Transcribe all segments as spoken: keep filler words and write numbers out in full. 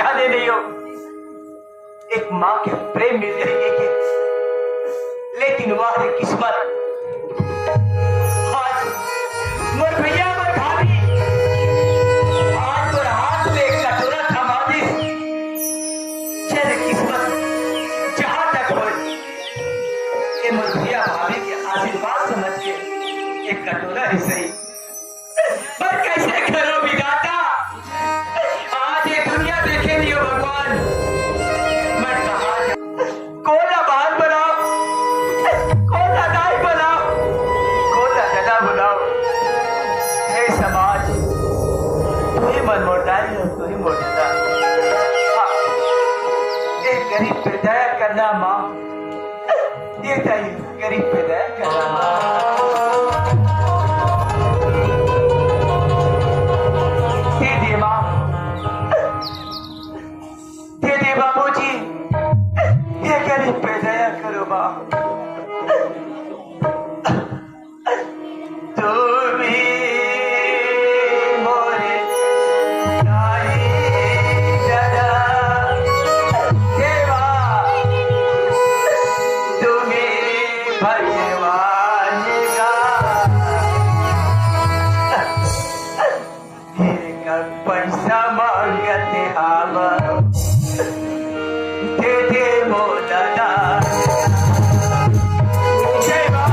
जाने नहीं हो, एक माँ के प्रेम मिल जाएगी के, लेकिन वाह रे किस्मत, आज मोर भैया, मोर भाभी, आज मोर हाथ में एक कटोरा थमा दिस। चल किस्मत, जहाँ तक होए, ये मोर भैया भाभी के आशीर्वाद समझ के एक कटोरा ही सही, पर कैसे करो विधाता, आज ये दुनिया देखे नहीं हो भगवान, मैं कहाँ जाऊँ? कोन ला बहन बनाओ, कोन ला दाई बनाओ, कोन ला ददा बनाओ? हे समाज, तू ही मन मोर दाई हो, तू ही मोर ददा। हाँ, एक गरीब पे दया करना माँ, ये दाई गरीब पे दया करना माँ। दे दे माँ, दे दे बाबूजी, ये गरीब पे दया करो माँ। तू भी मोरे दाई ददा, देवा, तू भी भगवान का। एक पैसा मांगत हावव, दे दे मोला दान। जय बाबा।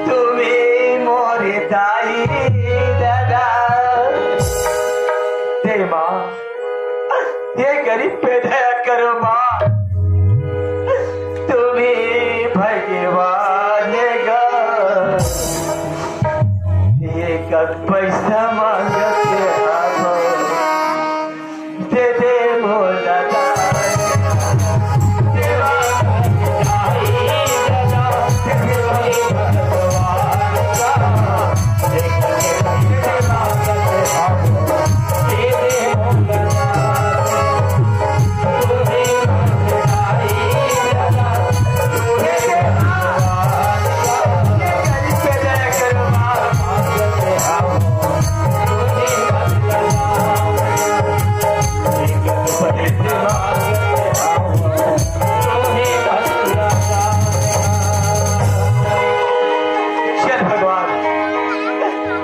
तुम्ही मोरे दाई ददा। दे माँ, ये गरीब पे दया करो माँ, तुम्ही भगवान गा। ये कब पैसा मांगते आप, दे दे मोला दान। चल भगवान,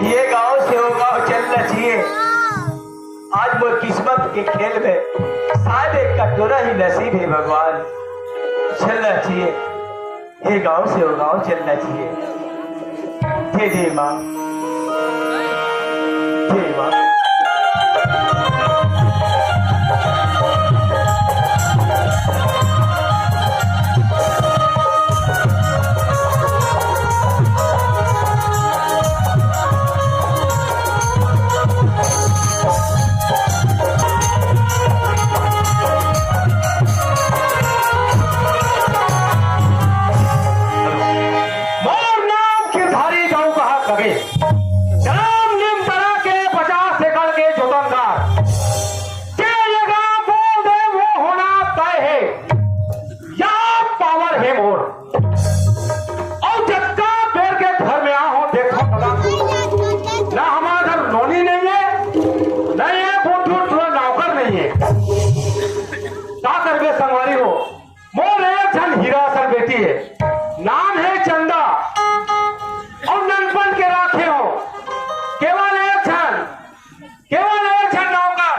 ये गांव से वो गांव चलना चाहिए। आज मोर किस्मत के खेल में शायद एक कटोरा ही नसीब है भगवान। चलना चाहिए, ये गांव से वो गांव चलना चाहिए। दे दे माँ, दे माँ। मोर नाम मोर। अउ जतका बेर के घर में आ हो, देखो दादा, ना हमार घर नोनी नहीं है, नहीं है बुद्धू, तोर नौकर नहीं है। का करबे संगवारी हो, मोर एक झन हीरा असन बेटी है, नाम है चंदा, अउ ननपन के राखे हो केवल एक झन, केवल एक झन नौकर,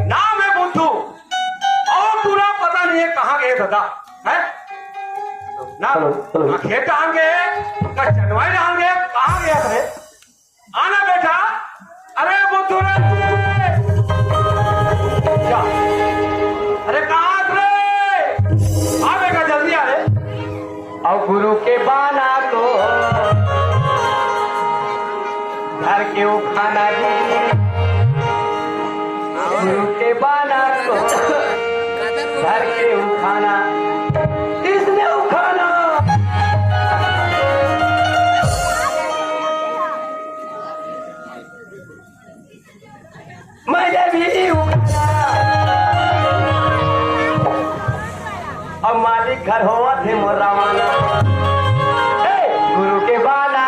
नाम है बुद्धू। अउ पूरा पता नहीं है कहाँ गए दादा, है ना? चलो, चलो। ना खेत डाहन गए, ना चनवाई डाहन गए, कहाँ गए रे? आना बेटा, अरे बुद्धू रे, जा। अरे कहाँ रे? आ बेटा, जल्दी आ रे। अउ गुरु के बाना को धर के उखाना जी, गुरु के बाना को धर के उखाना, इसने उखाना। मैं भी उखाना। अब मालिक घर होवत हे मोर रवाना। हे, गुरु के बाना।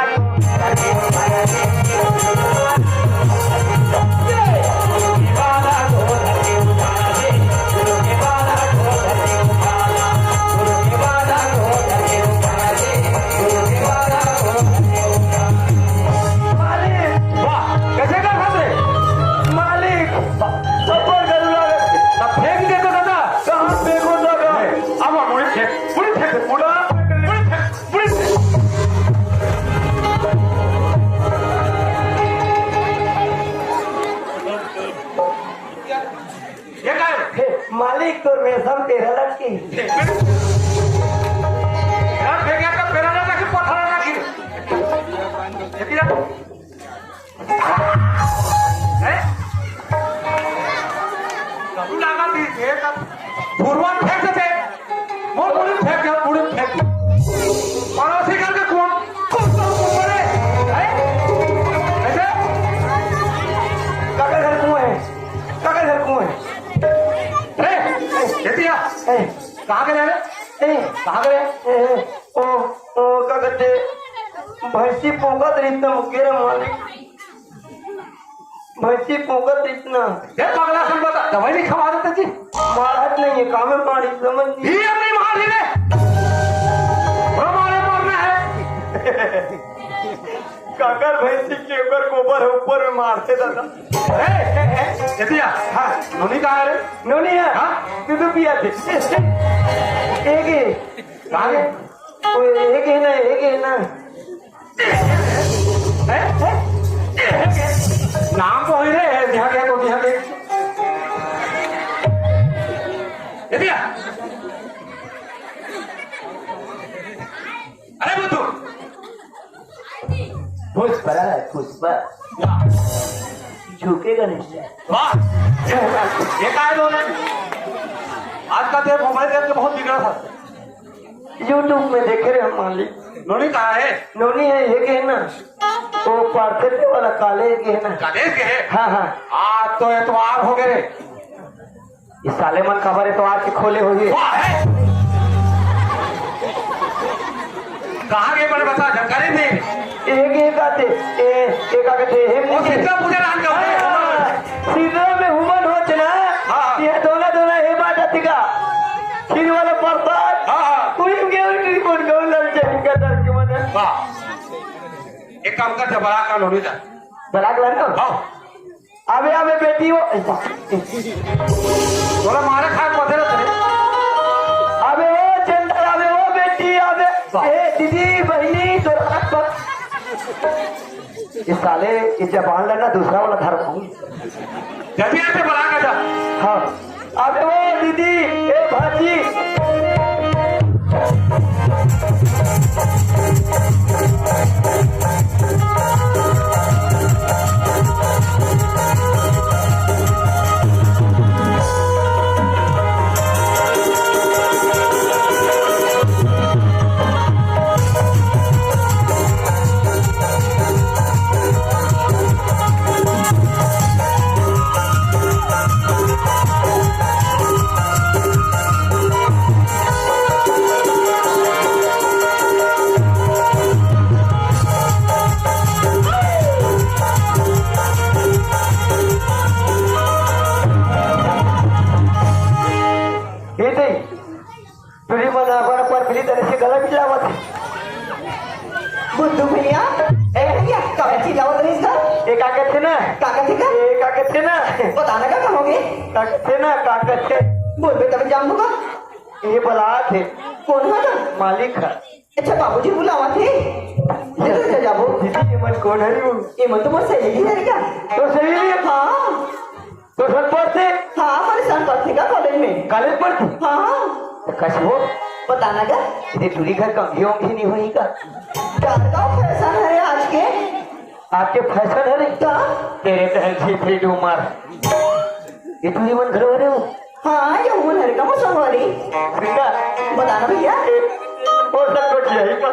मालिक। वाह, कैसे कर सकते? मालिक, थप्पड़ जरूर लगे। तब फेंक दे तो दादा। कहाँ फेंको दादा? अब मुड़ी फेंक, मुड़ी फेंक, मुड़ा, मुड़ी फेंक, मुड़ी फेंक। ये काय? हे, मालिक, तोर मेसम तेरह लटकी। यार, फेंक यार, का पेरा ना कि पत्थर ना कि? ये क्या? हैं? कबू लगा दी, ये तब भुरवा फेंक देते। वो मुड़ी फेंक, मुड़ी फेंक। पड़ोसी घर के कौन, कौन सा ऊपर है? हैं? ऐसे? काका घर कुआं है। काका घर कुआं है। अरे, ए, ए, ए, दिया। ए। कहाँ गए रे? ए। कहाँ गए? ए, ए, ओ, ओ, का कहते? भैंसी पोंगत रही त मुकेरा मालिक। भैंसी पोंगत रही त ना। ए, पगला सन बता, दवाई नहीं खवा देते जी। मारत नहीं है, कामे मारी, समझ नहीं। ये अपनी मार ही ले। हमारे मारना है। काकर भैंसी के ऊपर गोबर है, ऊपर में मारते दादा। ए, ए, ए, ए, दिया। हाँ, नोनी कहाँ है रे? नोनी है? हाँ? दूध पिया थे। एक ही। कहाँ है? ओ, एक ही ना, एक ही ना। ए, ए, ए, नाम तो वही रे, दिया गया तो दिया गया। ए दिया। अरे बुद्धू। पुष्पराज, पुष्पा। वाह। झुकेगा नहीं। वाह। ये काय बोले? आज का तेरे मोबाइल देख के बहुत बिगड़ा था। YouTube में देखे रहे हम मालिक। नोनी कहाँ है? नोनी है, ये के है ना? वो पार्थेटे वाला कॉलेज के है ना? कॉलेज के है? हाँ, हाँ। आज तो एतवार हो गए रे। ये साले मन काबर एतवार के खोले होही? वाह, है। कहाँ गए बड़े बता, जानकारी नहीं। एक, एक आते, ए, एक आके थे, हे वो मुझे। शीतला पूजा रात का होता है। हाँ, शीतला में हुमन होत ना, हाँ। ये दोना, दोना, हे बात आती का। खीर वाला प्रसाद, हाँ, हाँ। कोई के उल्टी कौन कौन लड़ जाए, इनका डर के मने। वाह। एक काम कर, जा बरात का लोड़ी जा। बरात ला ना? हाँ। अबे, अबे, बेटी हो। तोला मारे खाए पथे रहते रे। अबे, ओ चंदन, अबे, ओ बेटी, अबे। वाह। ए, दीदी, बहिनी, तोरा ये साले, ये जबान लेना दूसरा वाला धर पाऊँ। जल्दी आके बरात का जा। हाँ। अबे वो दीदी, ए भाजी। गला मिलावत हे। बुद्धू भैया, ए भैया, काबर चिल्लावत रहिस का? ए का कथे ना? का कथे का? ए का कथे ना? बता ना का कहोगे? का कथे ना? का कथे? बोलबे तब जान दूंगा। ए बलात हे। कोन हा का? मालिक हा। अच्छा, बाबूजी बुलावत हे। ये तो चल जाबो। दीदी, ये मन कोन हरी वो? ये मन तो मोर सहेली हरे का। तोर सहेली हे? हाँ। तोर संग पढ़थे? हाँ, मोर संग पढ़थे का कॉलेज में। कॉलेज पढ़थे? हाँ। तो कइसे हो? बता ना का। ये टूरी घर का अंगी अंगी नहीं होही का? का फैशन हरे आज के। आज के फैशन हरे? का? तेरे तहन झिपरी डूमर। ये टूरी मन घलो हरे हो? हाँ, ये मन हरे का मोर संगवारी। ठीक है। बता ना भैया। ए, वो सब तो ठीक है का?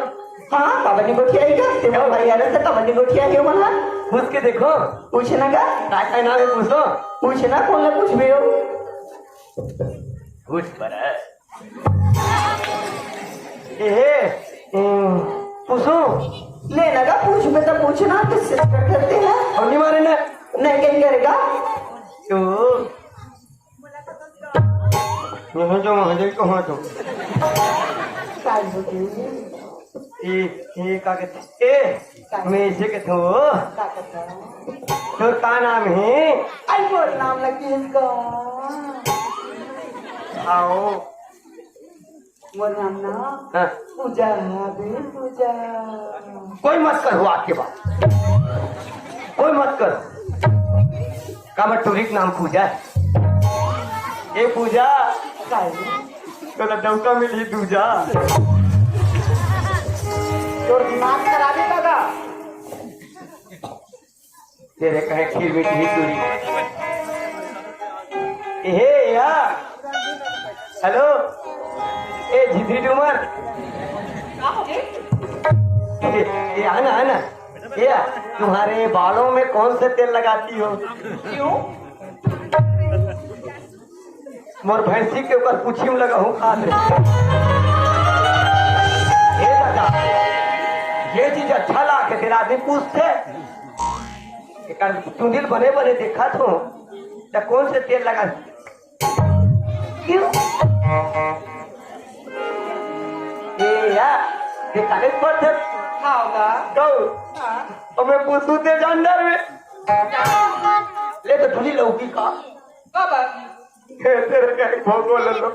हाँ, काबर नहीं गोठियाही का? तेरे भाई यार से काबर नहीं गोठियाही हो मन हा? पूछ के देखो। पूछना का? काय काय नाम हे पूछो। पूछना, कोन ला पूछबे हो? पूछ पर। ए हे, ए, पूछो। ले ना का, पूछबे तो पूछना, तो सिस्टर करते हैं। अब नहीं मारे ना। नहीं, कहीं करेगा? तो वहाँ जाओ, वहाँ जाओ, वहाँ जाओ। काय बोलते हैं? ए, ए, का कहते? ए, मैं इसे कहता हूँ। का कहता हूँ? तो का नाम है? आई, मोर नाम लगी इसका। आओ। मोर नाम ना हाँ। पूजा है बे, पूजा। कोई मत करो आके बात, कोई मत करो। काबर टूरी के नाम पूजा हे? ए पूजा, काय? तोला डौका मिलही दूजा। तोर दिमाग खराब हे दादा। तेरे कहे खीर मीठी ही दूरी। ए, हे या, हेलो, ए झिझरी डूमर। ए, ए, आना, आना। ए, तुम्हारे बालों में कौन से तेल लगाती हो? क्यों? मोर भैंसी के ऊपर पूछी में लगा हूँ खाद। हे दादा, ये चीज अच्छा लागे तेरा आदमी पूछथे। एकर चुंदिल बने बने देखत हो, त कौन से तेल लगा? क्यों? ए या, ये काले पत्थर। हाँ, होगा। कहो। हाँ। और मैं पूछू ते जानदार में। ले तो धुली लौकी का। कब? ए, तेरे का एक भोगो ले लो।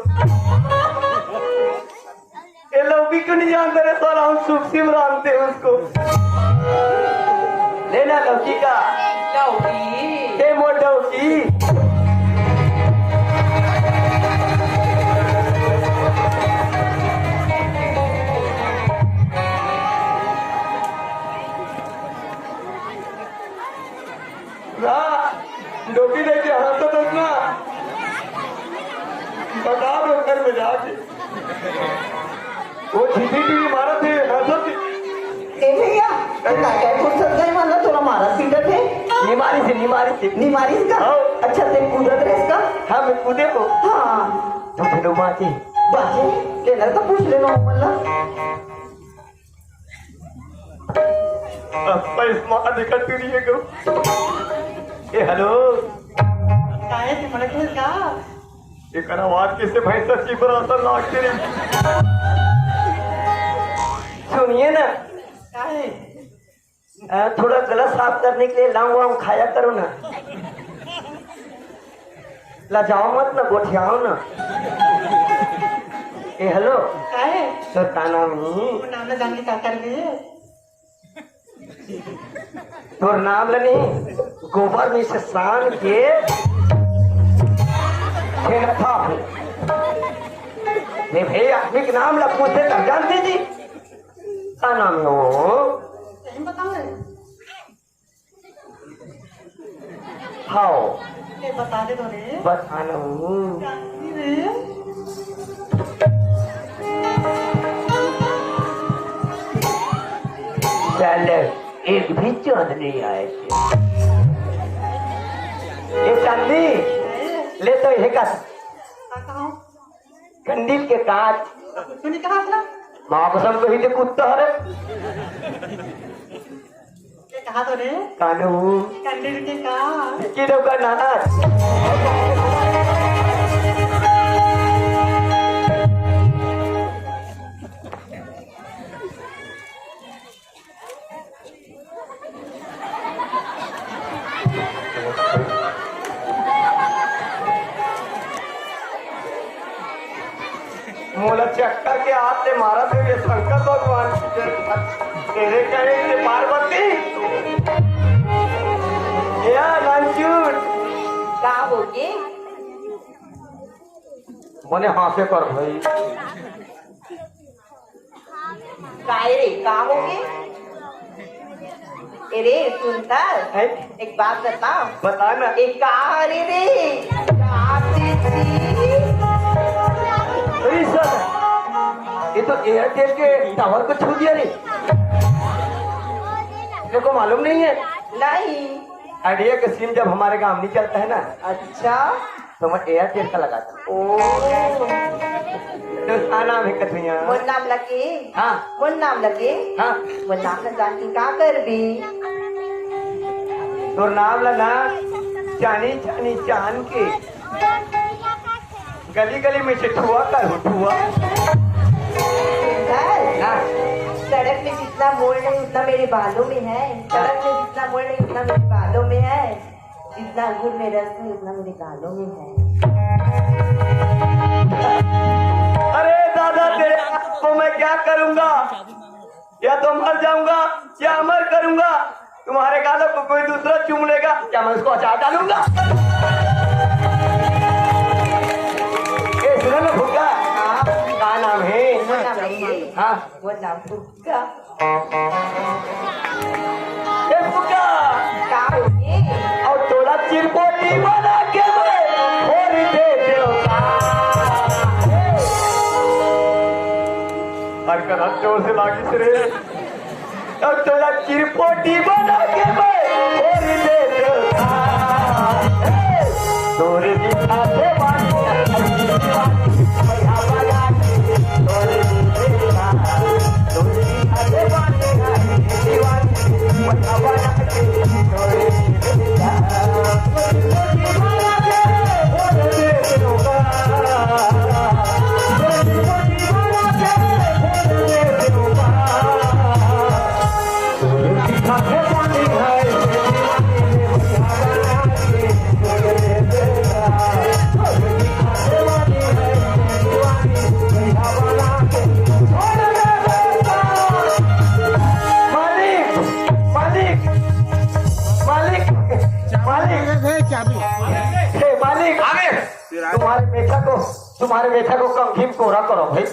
ये लौकी क्यों नहीं जानते रे साला, हम सूक्ष्म जानते हैं उसको। लेना लौकी का। लौकी। ए मोर लौकी। ना, डोकी लेके हंसत हस ना। बता दो घर में जाके। वो झिझरी टूरी मारत हे, हंसत हे। ए भैया, तू काय काय फुर्सत गए मतलब तोला मारत पीटत हे? निमारी से, निमारी से। निमारी से का? हाँ। अच्छा, ते कूदत रहे का? हाँ, मैं कूदे को। हाँ। तो फिर वो बाकी। बाकी? लेना तो पूछ लेना हो मतलब। पैसा दिखा टूरी हे गो। ए, हेलो। काहे ते मड़क में का? एकर आवाज कैसे भैंसा चिपरा सा लागते रे। सुनिए ना। काहे? अ, थोड़ा गला साफ करने के लिए लौंग वौंग खाया करो ना। लजाओ मत ना, गोठियाओ ना। ए, हेलो। काहे? तोर का नाम हे? वो नाम ना जान के का कर लिए? तोर नाम ल नहीं, गोबर में से सान के फेंकता हूँ। नहीं भाई, आदमी के नाम ल पूछे तब जानते जी। का नाम हे वो? सही बताओ रे। हाव। ले बता दे तो रे। बता ना हूँ। जानती रे। चल, एक भी चांद नहीं आए। ए चांदनी, ले तो ये का का कहूँ? कंडील के कांच। तूने कहा था? माँ कसम कही ते कुत्ता हरे। ये कहा तो रे? कानू। कंडील के कांच। किलो का नाच। तेरे कहे से पार्वती, या लालचूर। का होगे? मने हाँसे कर भाई। काय रे, का होगे? ए रे, सुनता? हैं? एक बात बता। बता ना। ए, का रे रे? का रे रे? अरे सर, ये तो एयरटेल के टावर को छू दिया रे। तेरे को मालूम नहीं है? नहीं। आइडिया का सिम जब हमारे गांव नहीं चलता है ना, अच्छा। तो मैं एयरटेल का लगाता हूँ। ओ। तो का नाम है कथुइया? मोर नाम लगे। हाँ। मोर नाम लगे। हाँ। मोर नाम ल जान के का करबी? तोर नाम ला ना जानी जानी जान के गली गली में से ठुआ कर ठुआ। बस। हाँ। सड़क में जितना मोड़ नहीं उतना मेरे बालों में है। सड़क में जितना मोड़ नहीं उतना मेरे बालों में है। जितना अंगूर में रस नहीं उतना मेरे गालों में है। अरे दादा, तेरे को मैं क्या करूंगा? या तो मर जाऊंगा या अमर करूंगा। तुम्हारे गालों को कोई दूसरा चूम लेगा, क्या मैं उसको अचार डालूंगा? ए, सुनो ना फुग्गा, हाँ। का नाम है? वो नाम है, हाँ। वो नाम फुग्गा। ए फुग्गा, का होगे? और तोला चिरपोटी बना के मैं फोड़ दे देवता। अरे करा जोर से लागिस रे। अब तोला चिरपोटी बना के मैं फोड़ दे देवता। तोरे दिखा दे बानी, तोरे दिखा दे बानी, तोरे दिखा दे बानी। मालिक, मालिक, मालिक, मालिक। चाबी। हे मालिक, आगे। तुम्हारे बेटा को, तुम्हारे बेटा को कंघी में कोरा करो भाई।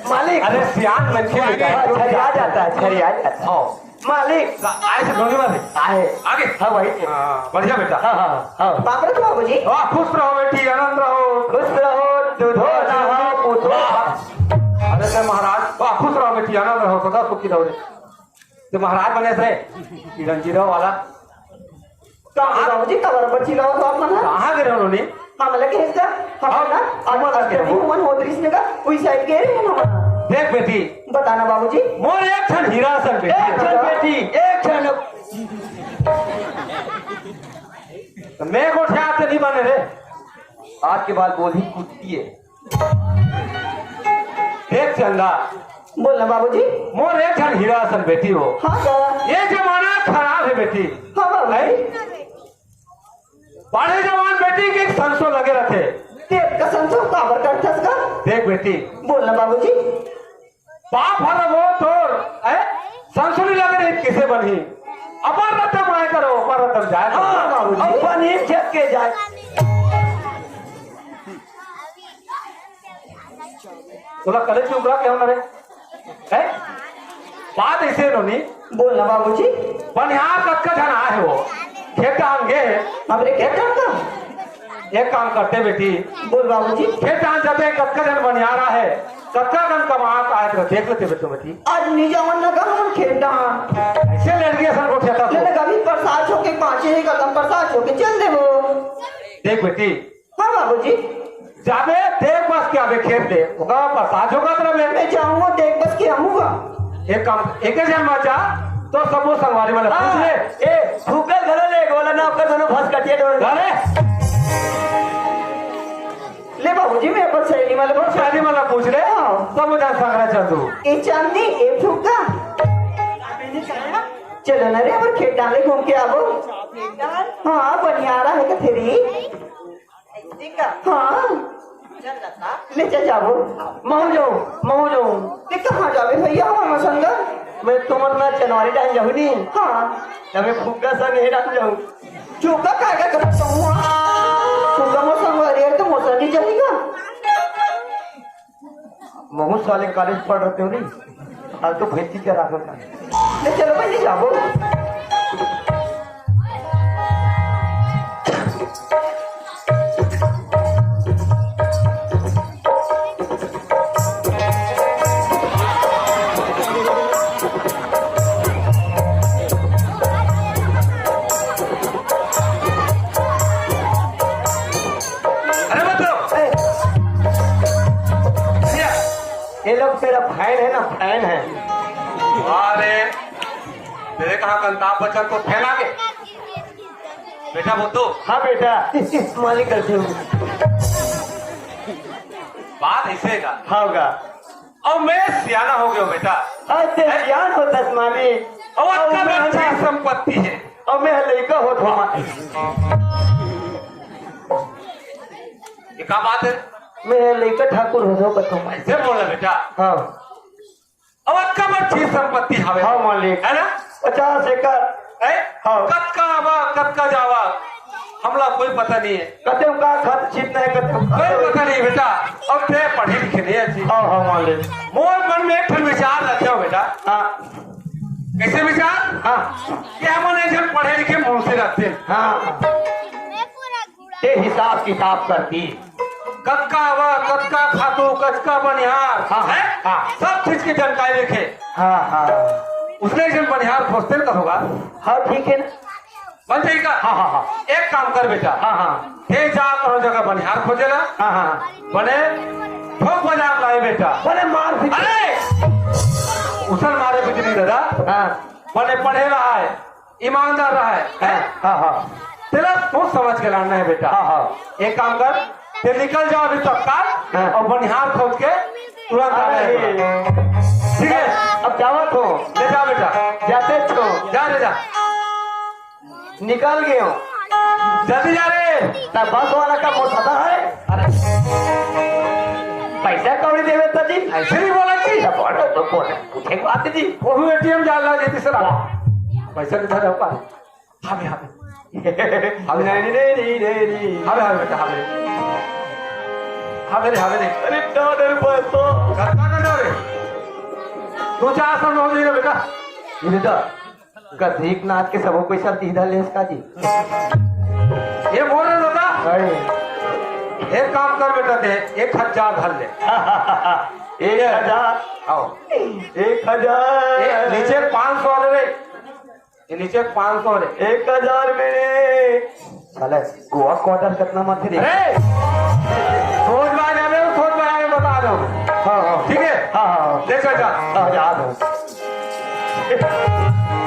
मालिक। अरे सियान मनखे बेटा है, हाँ, छरिया जाता है, छरिया जाता है। हाँ। मालिक। का-, आए से धोनी वाले। आए। आगे। हाँ भाई। हाँ, बढ़िया बेटा। हाँ, हाँ, हाँ। बाप रे बाबूजी। वाह, खुश रहो बेटी, आनंद रहो। खुश रहो, दूधो नहाओ, पूतो। वाह। अरे महाराज, वाह, खुश रहो बेटी, आनंद रहो, सदा सुखी रहो। तो महाराज बने से चिरंजीव वाला। का बाबूजी, काबर बची लाओ तो आप मन? कहाँ गे रहो नी? हमला कहे जा, हम ना, आज तभी हुमन होत रहिस ने का, उही साइड गे रहे हम। देख बेटी, बताना बाबूजी। मोर एक ठन हीरा सन बेटी। एक ठन बेटी, एक ठन। तो मैं गोठिया ते नहीं बने रे। आज के बाद बोली कुत्ती है। देख चंदा, बोल ना बाबूजी। मोर एक ठन हीरा सन बेटी हो। हाँ बा। ये जमाना खराब है बेटी। हाँ बाबूजी। हैं? बड़े जवान बेटी के संसो लगे रहते। तेल का संसो काबर करथस का? देख बेटी। बोल ना बाबूजी। बाप हर वो तोर, हैं? संसो नहीं लगे रही किसे बनही? अमर रतन माय करो, अमर रतन जाय करो। हाँ बाबूजी। अपन ही जग के जाय। तोला कले चुप रहा के होना रे? हैं? बात ऐसे नोनी। बोल ना बाबूजी। बनिहार कतका झन आए हो? खेत आन गे। हमरे खेत आन का? एक काम करते बेटी। बोल बाबूजी। खेत आन जाते कतका झन बनिहार आए। कतका कन कमात आए तो देख लेते बेटो बेटी। आज नहीं जावन लगा हम खेत आन। ऐसे लड़की असन गोठिया था ले तो। लगा भी प्रसाद होके पाँचे ही कदम प्रसाद होके चल देबो। देख बेटी, हाँ बाबूजी। जाबे देख बस के आबे खेत ले, ओका पास आ जोगत रहे। मैं जाऊंगा देख बस के आऊंगा। एक काम, एक जन मा जा, तो सबो संगवारी वाला पूछ ले। हाँ। ए, फूकल घलो ले, गोला ना ओकर दोनों भस कटिया डोल। अरे! ले बाबूजी, मैं अपन सहेली वाला पूछ सहेली वाला पूछ ले। हाँ। सबो जन संगरा चल तू। ए चांदनी, ए फुग्गा। चलो ना रे, अपन खेत डाले घूम के आबो। हाँ, बनियारा है कथेरी। ठीक है। हाँ। चल जाता। ले चल जाबो। महू जाऊँ, महू जाऊँ। ते कहाँ जाबे भैया, हमारा संग? मैं तुमन ला चनवारी डाहन जाहूं नी। हाँ। तब मैं फुग्गा संग नहीं डाहन जाहूं। चुका काय का करत हूँ? फुग्गा मोर संग वाली है तो मोर संग ही जाएगा। महू साले कॉलेज पढ़ रहे हो नी। आज तो भैंसी चरा कर ले चलो भाई, जाबो। अरे मतलब, ए, भैया, ये लोग तेरा फैन है ना, फैन है। अरे, तेरे कहाँ कंताप बचन को फैला के? बेटा बुद्धू। हाँ बेटा, मालिक गलती हो गई। बात ऐसे है का? हाँ होगा। अब मैं सियाना हो गया हूँ बेटा। अरे हैं? सियान होता मालिक। अब अब अतका मैं बच्चा हले-, संपत्ति है। अब मैं लइका होत हूँ। ये का बात है? मैं लइका ठाकुर हो जाऊँ बताऊँ। ऐसे बोला बेटा। हाँ। अब अतका बड़ चीज संपत्ति हवे। हाँ, मालिक। है ना? पचास एकड़। है? हाँ। कतका आवा, कतका जावा, हमला कोई पता नहीं है। कते का खत छिटना है, कते का कोई पता नहीं बेटा। अब ते पढ़े लिखे नहीं है जी। हाँ, हाँ, मालिक। मोर मन में एक ठन विचार रखे हो बेटा। हाँ। कैसे विचार? हाँ। कि हमन एक झन पढ़े लिखे मुंशी रखते हैं। हाँ। ये हिसाब किताब करती। कतका आवा, कतका खातू, कतका बनिहार, हाँ, हैं? हाँ। सब चीज की जानकारी रखे। हाँ, हाँ। उसने एक झन बनिहार खोजते न होगा। हाँ, ठीक है ना। बन जाएगा? हाँ, हाँ, हाँ। एक काम कर बेटा। हाँ, हाँ। हे जा कौन जगह बनिहार खोजेला। हाँ, हाँ। बने ठोक बजा के लाए बेटा। बने मार भी। अरे! उसल मारे बिजली दादा। हाँ। बने पढ़े रहा है। ईमानदार रहा है, हैं? हाँ, हाँ। तेला सोच समझ के लाना है बेटा। हाँ, हाँ। एक काम कर, ते निकल जाओ अभी तत्काल हाँ। और बनिहार खोज के तुरंत आ अरे। जाए। ठीक है? अब जावत हो। ले जा बेटा। जाते छो। जा रे जा। निकल गए हो। जल्दी जा रे। ना बस वाला का मोटा है। अरे। पैसा कौड़ी देवे तो जी। ऐसे नहीं बोला जी। तो बोलो तो बोले। पूछे बात जी। वो भी एटीएम जा रहा जी तीसरा। पैसा कितना दे पा? हवे, हवे। हवे, हवे। नहीं, नहीं, नहीं, नहीं, नहीं। हवे, हवे बेटा, हवे। हवे रे, हवे रे। अरे, डॉलर पैसा। घर का ना डॉलर? दो चार सौ नौ दे बेटा। ये बेटा, गधीक नाच के सबो पैसा सीधा लेस का जी। ये बोल रहे दादा? नहीं। एक काम कर बेटा, दे, एक हजार धर ले। एक हजार? आओ। एक हजार। ए, नीचे पाँच सौ वाले रे। ये नीचे पाँच सौ रे। एक हजार मेरे। साले, गोवा क्वार्टर कितना मत रे? अरे! सोच बाय ना मेरे, सोच बाय आगे बता दो। हाँ, हाँ। ठीक है? हाँ, हाँ, हाँ। लेकर जा। हाँ, याद है।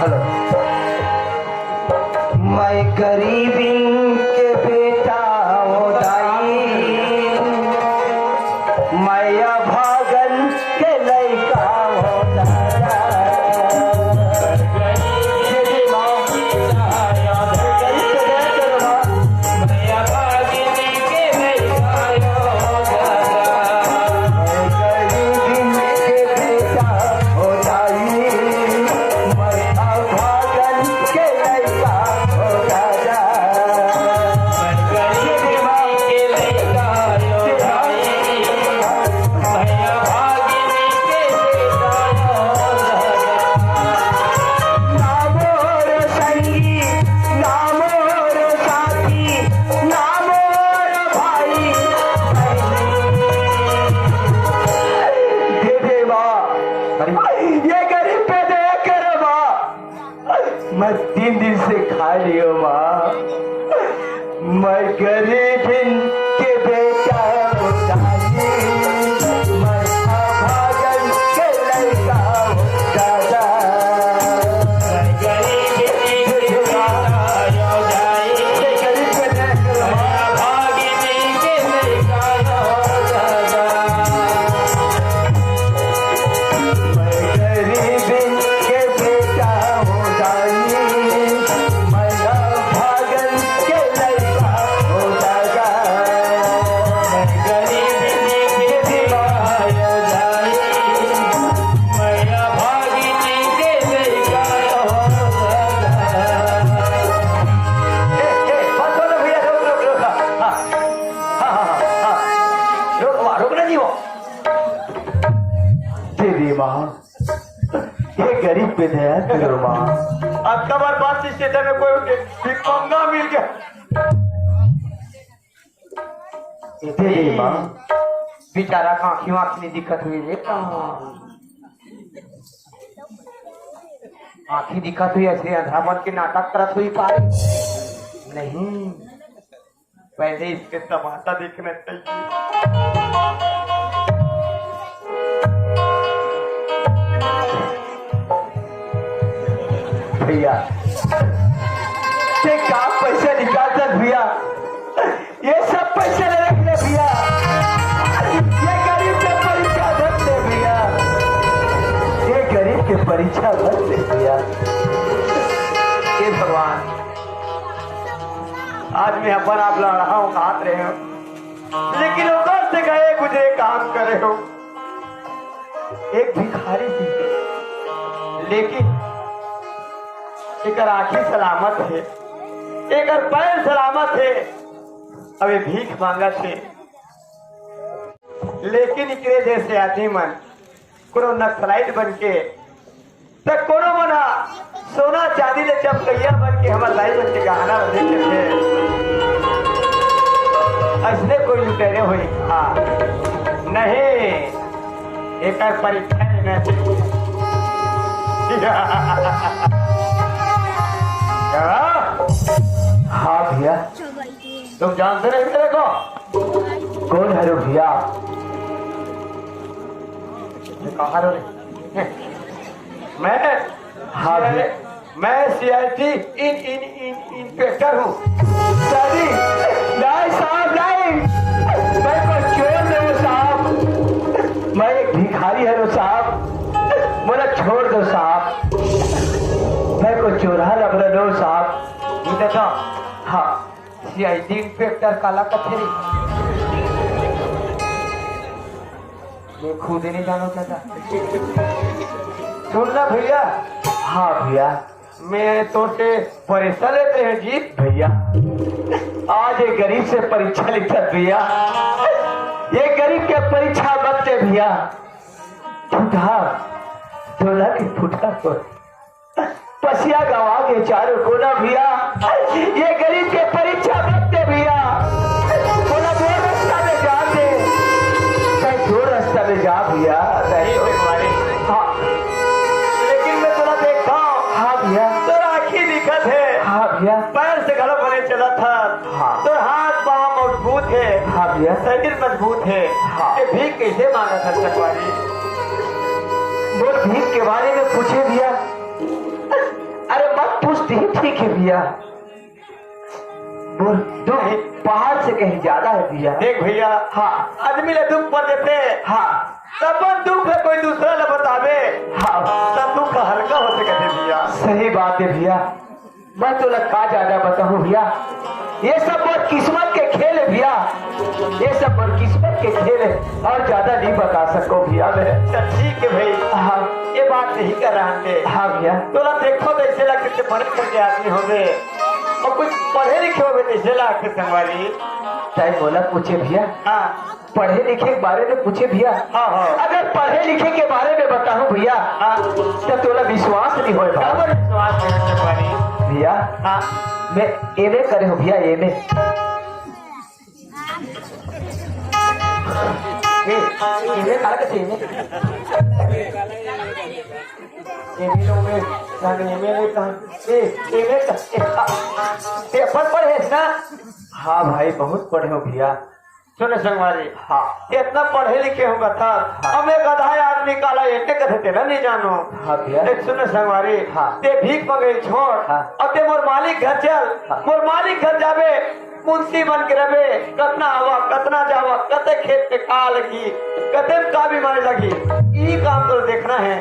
हेलो। मैं गरीबिन के बेटा हूँ दाई, मैं अभागन के लइका हो दादा। ये गरीब पे दया करो माँ। मैं तीन दिन से खा लियो माँ। मैं गरीबिन के बेटा हूँ दाई, मैं अभागन के लइका हूँ दादा। मैं गरीबिन के बेटा हूँ दाई, मैं गरीब के बेटा हूँ। गरीब पे दया करो माँ। अब कबर बस स्टेशन में कोई उठे, भिखमंगा मिल गया। इथे दे माँ। बेचारा का आँखी वाँखी नहीं दिखत हुई रे का। आँखी दिखत हुई ऐसे अंधरा बन के नाटक करत हुई का? नहीं। पहले इसके तमाशा देखना चाहिए। भैया, ते का पैसा निकालता भैया? ये सब पैसा ले रख ले भैया। ये गरीब के परीक्षा मत ले भैया। ये गरीब के परीक्षा मत ले भैया। हे भगवान, आज मैं अपन आप लड़ाऊं, काट रहे हो, लेकिन ओकर से गए गुजरे काम करे हो। एक भिखारी थी, लेकिन एकर आँखी सलामत हे, एकर पैर सलामत हे। अब ये भीख मांगत हे, लेकिन एकरे जैसे आदमी मन कोनो नक्सलाइट बन के, त कोनो मन ह सोना चांदी ले चमकइया बन के हमर दाई मन के गहना बने चलथे। अइसने कोई लुटेरे होई? हाँ, नहीं, एकर परीक्षा लेना चाहिए। हाँ भैया। तुम जानते नहीं मेरे को? कौन हरो भैया? कहाँ रो रे? मैं, हाँ भैया। मैं CID in, in, in, inspector हूँ। सॉरी, नहीं साहब, नहीं। मैं कोई चोर नहीं हूँ साहब। मैं एक भिखारी हरो साहब। मोला छोड़ दो साहब। मैं कोई चोरहा लबरा नो साहब। ये देखो, हाँ। सीआईडी इंस्पेक्टर काला कथे रे? मैं खुद ही नहीं जानो चाहता। सुन ना भैया। हाँ भैया। मैं तो से परेशान लेते हैं जी। भैया, आज ये गरीब से परीक्षा लिखत भैया, ये गरीब के परीक्षा मत दे भैया। फुटहा, ढोला के फुटहा को पसिया गवा के चारों कोना भैया, ये गरीब के परीक्षा मत दे भैया। बोला दो रास्ता में जान दे, भाई दो रास्ता में जा भैया। ठीक है तुम्हारी। हाँ। लेकिन मैं तोला देखता हूँ। हाँ भैया। तोर आँखी दिखत है। हाँ भैया। पैर से घलो बने चलत हस। हाँ। तोर हाथ पाँव मजबूत है। हाँ भैया। शरीर मजबूत है। हाँ। ये भीख कैसे मांगत हस संगवारी? मोर भीख के बारे में पूछे भैया। अरे मत पूछ, ठीक है भैया। मोर दुख पहाड़ से कहीं ज्यादा है भैया। देख भैया, हाँ। आदमी ला दुख पर देते, हाँ। तब दुख है कोई दूसरा ला बतावे, हाँ। तब दुख हल्का हो सकते भैया। सही बात है भैया। मैं तोला का ज्यादा बताऊं भैया, ये सब मोर किस्मत के खेल है भैया, ये सब मोर किस्मत के खेल है, और ज्यादा नहीं बता सको भैया मैं। तो ठीक है भाई, हाँ। ये बात नहीं कर रहा थे। हाँ भैया। तोला देखो तो ऐसे लगते बड़े घर के आदमी होवे और कुछ पढ़े लिखे होवे तो ऐसे लगते संगवारी। तय बोला पूछे भैया। हाँ। पढ़े लिखे के बारे में पूछे भैया। हाँ, हाँ। अगर पढ़े लिखे के बारे में बताऊं भैया, हाँ। तो तोला विश्वास नहीं होए भैया। काबर विश्वास नहीं होए भैया? हाँ। मैं एमए करे हूँ भैया, एमए। ए, एमए काला कथे एमए? एमए लो में, एमए में कहा, ए, एमए का, ए, आ, पेपर पढ़े ना? हाँ भाई, बहुत पढ़े हो भैया। सुन संगवारी, हाँ। इतना पढ़े लिखे होगा था, हाँ। अब एक आधा आदमी काला एटे कथे तेला नहीं जानो। हाँ भैया। देख सुन संगवारी, हाँ। ते भीख मंगे छोड़, हाँ। अब ते मोर मालिक घर चल, हाँ। मोर मालिक घर जाबे, मुंशी बन के रबे, कतना आवा, कतना जावा, कते खेत पे का लगी, कते में का बीमारी लगी, ई काम तो देखना है।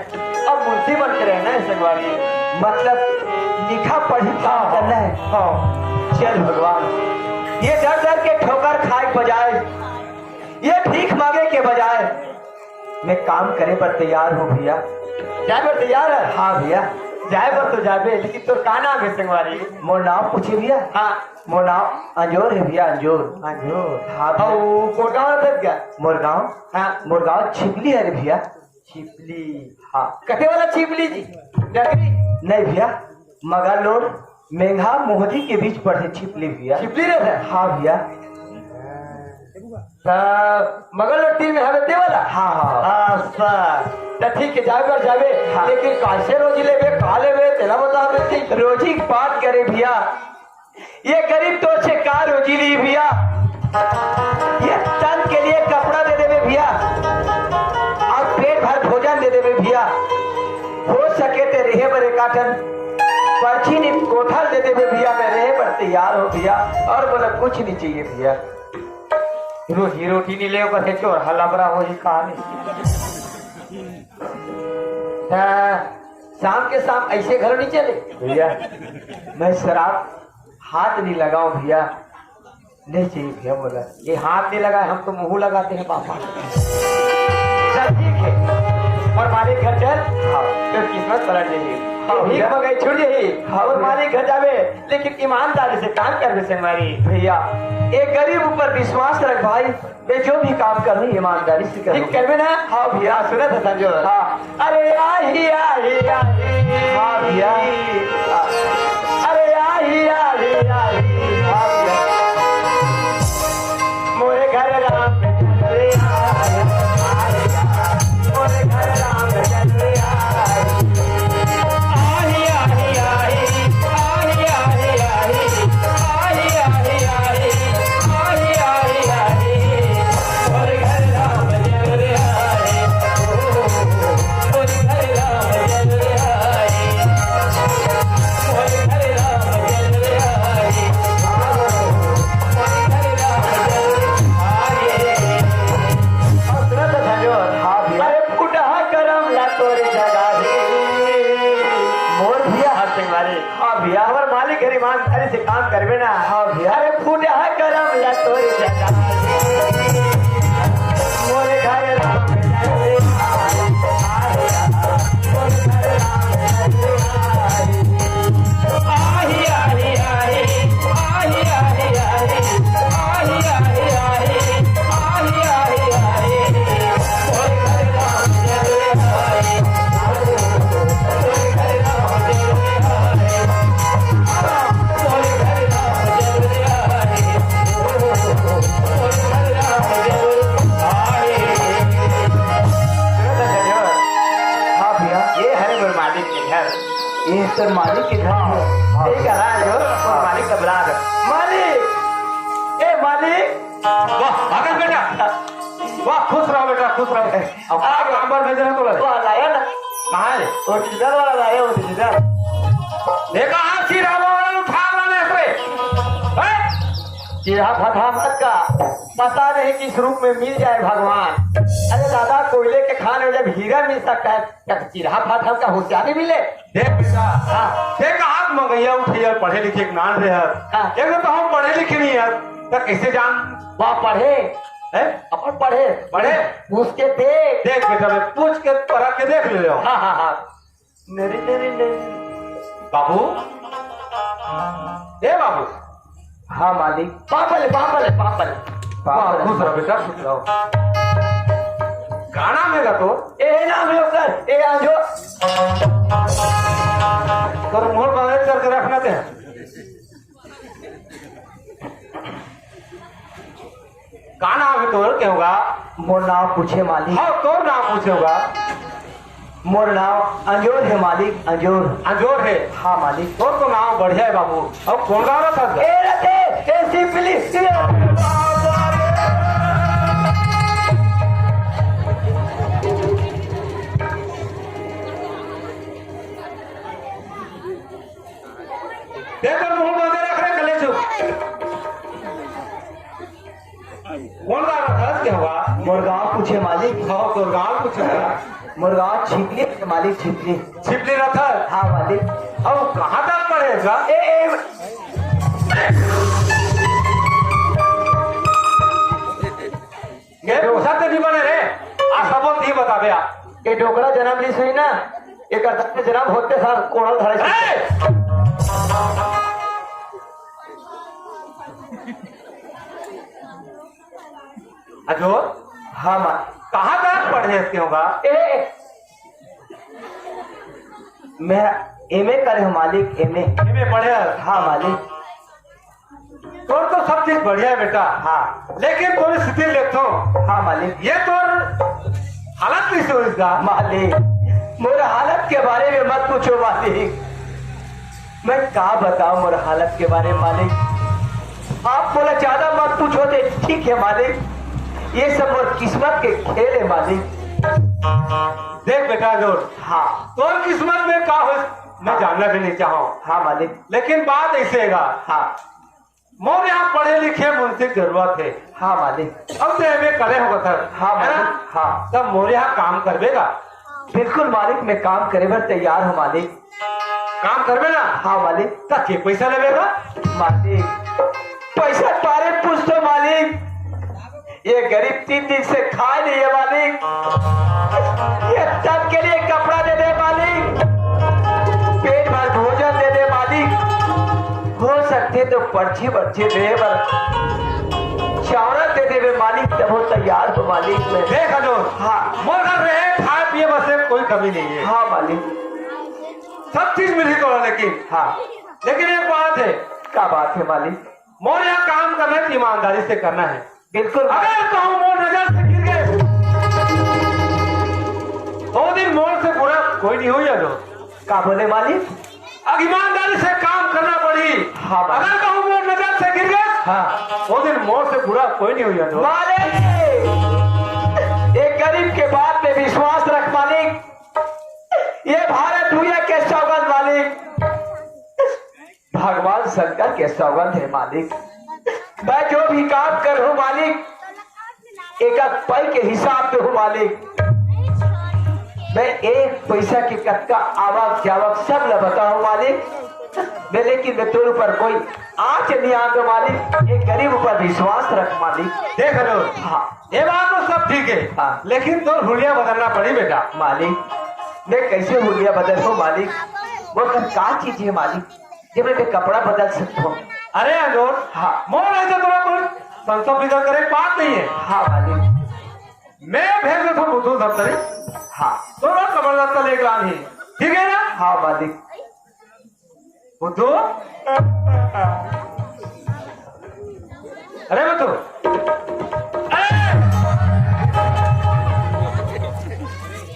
अब मुंशी बन के रहना है संगवारी। मतलब लिखा पढ़ी काम हाँ, करना है। हाँ। चल भगवान, ये दर दर के ठोकर खाए के बजाय, ये भीख मांगे के बजाय मैं काम करे बर तैयार हूँ भैया। जाए बर तैयार है? हाँ भैया। जाए बर तो जाबे, लेकिन तोर का नाम है संगवारी? मोर नाम पूछे भैया। हाँ। मोर नाम अंजोर है भैया, अंजोर। अंजोर। हाँ भैया। अउ कोटा वाला था क्या? मोर गाँव? हाँ। मोर गाँव छिपली है रे भैया। छिपली। हाँ। कते वाला छिपली जी? टकरी? नहीं भैया, मगरलोड मेंघा मोहदी के बीच पड़थे छिपली भैया। छिपली रहथे? हाँ भैया। त मगरलोड तीर में हवे ते वाला? हाँ, हाँ। अच्छा, त ठीक है, जाबे बर जाबे। हाँ। लेकिन कैसे रोजी लेबे, का लेबे, तेला बता दे। रोजी के बात करे भैया, ये गरीब तो से का रोजी ली भैया, ये तन के लिए कपड़ा दे देबे भैया, और पेट भर भोजन दे देबे भैया। हो सके ते रहे बर एकाठन परछी नी कोठा दे देबे भैया, मैं रहे बर तैयार हो भैया, और बोला कुछ नहीं चाहिए भैया। रोजी रोटी नहीं ले, बस एक और हलाबरा हो ही कहा नहीं। हाँ, शाम के शाम ऐसे घर नहीं चले भैया। मैं शराब हाथ नहीं लगाओ भैया, नहीं चाहिए भैया बोला। ये हाथ नहीं लगाए, हम तो मुंह लगाते हैं पापा। चल ठीक है, और मालिक घर चल, हाँ। फिर किस्मत पलट जाइए। हाँ, भीख भैया। मंगाई छुट जाइए, हाँ, और भैया। मालिक घर जावे, लेकिन ईमानदारी से काम करवे संगवारी। भैया, एक गरीब ऊपर विश्वास रख भाई, मैं जो भी काम करूँ ईमानदारी से करूँ। ठीक करबे ना? हाँ भैया। हाँ, सुनत हस संजोर। हाँ। अरे आही, आही, आही। हाँ भैया। अरे आही, आही, आही। हाँ भैया। मोरे घर राम चंद्र आए, आए, आए। मोरे घर राम चंद्र आए। आही, आही, आही। हाँ भैया। अरे फुटहा करम ला तोर जगा दे। मोर भैया। हाँ, संगवारी। हाँ भैया। हमर मालिक घर ईमानदारी से काम करबे ना। हाँ भैया। अरे फुटहा करम ला तोर जगा दे। मोर घर राम चंद्र आए, आए, आए। मोर घर राम चंद्र आए। हाँ भैया। ये हरे मोर मालिक के घर। ये तो मालिक के घर है। हाँ। ठीक है, हाँ, जो मोर मालिक का बुला दे। मालिक, ए मालिक। वाह, भागल बेटा। वाह, खुश रहो बेटा, खुश रहो। अब आप नंबर भेज रहे तो वाह, लाया ना। कहाँ है? Original वाला लाया, original। देखा, हाँ, चीरा वाला उठा लाने पे। हैं? चीरा फटा मत का, पता नहीं किस रूप में मिल जाए भगवान। अरे दादा, कोयले के खान में जब हीरा मिल सकता है, तब चीरा फटा का होशियारी मिले। देख बेटा, हाँ। देख, आप मंगैया उठैया पढ़े लिखे के नान रहे हस। हाँ। एक तो हम पढ़े लिखे नहीं हस, तो कैसे जान? वाह, पढ़े। हैं? अपन पढ़े। पढ़े? पूछ के देख। देख बेटा, मैं पूछ के पढ़ा के देख ले रहा हूँ। हाँ, हाँ, हाँ। मेरी, मेरी, मेरी। बाबू, ए बाबू। हाँ मालिक। Papal, papal, papal. वाह, पापल। खुश रहो बेटा, खुश रहो। गाना में गा तो। ए नाम है ओकर, ए आजो। तोर मुंह बंद करके रखना ते। का नाम है तोर, के होगा? मोर नाम पूछे मालिक। हाँ, तोर नाम पूछे होगा। मोर नाम अंजोर है मालिक, अंजोर। अंजोर है? हाँ मालिक। तोर तो नाम बढ़िया है बाबू। अब कौन गा रहा था? ए रते, ए सिपली, ए तेकर मुंह बंदे रख रे, कलेजू। कौन गा रहा था? के होगा? मोर गाँव पूछे मालिक। हाँ, तोर गाँव पूछे। मोर गाँव छिपली है मालिक, छिपली। छिपली रहा था? हाँ मालिक। अब कहाँ तक पढ़े गा? ए, ए, ये पूछा तो नहीं बने रे। आ सबो नहीं बताबे आ। ये डोकरा जन्म ली सही ना, ये करता जन्म होते सार कोड़ल धरे। ए! अजो? हाँ माँ। कहाँ तक पढ़े इसके होगा? ए, ए, मैं एमए करे हूँ मालिक, एमए। एमए पढ़े हस? हाँ मालिक। तोर तो सब चीज बढ़िया है बेटा। हाँ। लेकिन तोर स्थिति देखथों। हाँ मालिक। ये तोर हालत कइसे होइस गा? मालिक, मोर हालत के बारे में मत पूछो मालिक। मैं का बताऊं मोर हालत के बारे में मालिक। आप मोला ज्यादा मत पूछो ते ठीक है मालिक। ये सब मोर किस्मत के खेल है मालिक। देख बेटा, जो हाँ। तोर किस्मत में का हो, मैं हाँ। जानना भी नहीं चाहूँ। हाँ मालिक। लेकिन बात ऐसे है गा। हाँ। मोर यहाँ पढ़े लिखे मुंशी के जरूरत है। हाँ मालिक। अब तो एमए करे होगा सर, हाँ है ना? मालिक, हाँ। तब मोर यहाँ काम करबे गा? बिल्कुल मालिक, मैं काम करे बर तैयार हूँ मालिक। काम करबे ना? हाँ मालिक। तब के पैसा लेबे गा? मालिक, पैसा बारे पूछथो मालिक। ये गरीब तीन दिन से खाए नहीं है मालिक। ये तन के लिए कपड़ा दे दे मालिक, पेट भर भोजन दे दे मालिक, हो सकथे तो पर्ची पर्ची दे बर चावड़ा दे देबे मालिक, तब वो तैयार हो मालिक। मैं देख अजोर, हाँ। मोर घर रहे, खाए पिए बस से कोई कमी नहीं है। हाँ मालिक। सब चीज मिली तोला, लेकिन हाँ। लेकिन एक बात है। का बात है मालिक? मोर यहाँ काम करना है, ईमानदारी से करना है। बिल्कुल। अगर कहूँ मोर नजर से गिर गए, वो दिन मोर से बुरा कोई नहीं होई अजोर। का बोले मालिक? अब ईमानदारी से काम करना पड़ी। हाँ मालिक। अगर कहूँ मोर नजर से गिर गए, हाँ। वो दिन मोर से बुरा कोई नहीं होई अजोर। मालिक, एक गरीब के बात में विश्वास रख मालिक। ये भारत भूया के सौगंध मालिक। भगवान शंकर के सौगंध है मालिक। मैं जो भी काम कर हूँ मालिक, एक एक पै के हिसाब दे हूँ मालिक। मैं एक पैसा के कतका आवक जावक सब ल बताऊँ मालिक। मैं, लेकिन मैं तोर ऊपर कोई आँच नहीं आन दो मालिक। एक गरीब ऊपर विश्वास रख मालिक। देख लो, हाँ। ये बात तो सब ठीक है, हाँ। लेकिन तोर हुलिया बदलना पड़ी बेटा। मालिक, मैं कैसे हुलिया बदल हूँ मालिक? वो सब का चीज है मालिक? जब मैं कपड़ा बदल सकता हूँ। अरे अजोर, हाँ। मोर ऐसे तोला कोई संसो फिकर करे बात नहीं है। हाँ मालिक। मैं भेज देता हूँ बुद्धू दफ्तरी। हाँ। तोला कपड़ा दफ्तर लेके आनी, ठीक है ना? हाँ मालिक। बुद्धू, अरे बुद्धू, अरे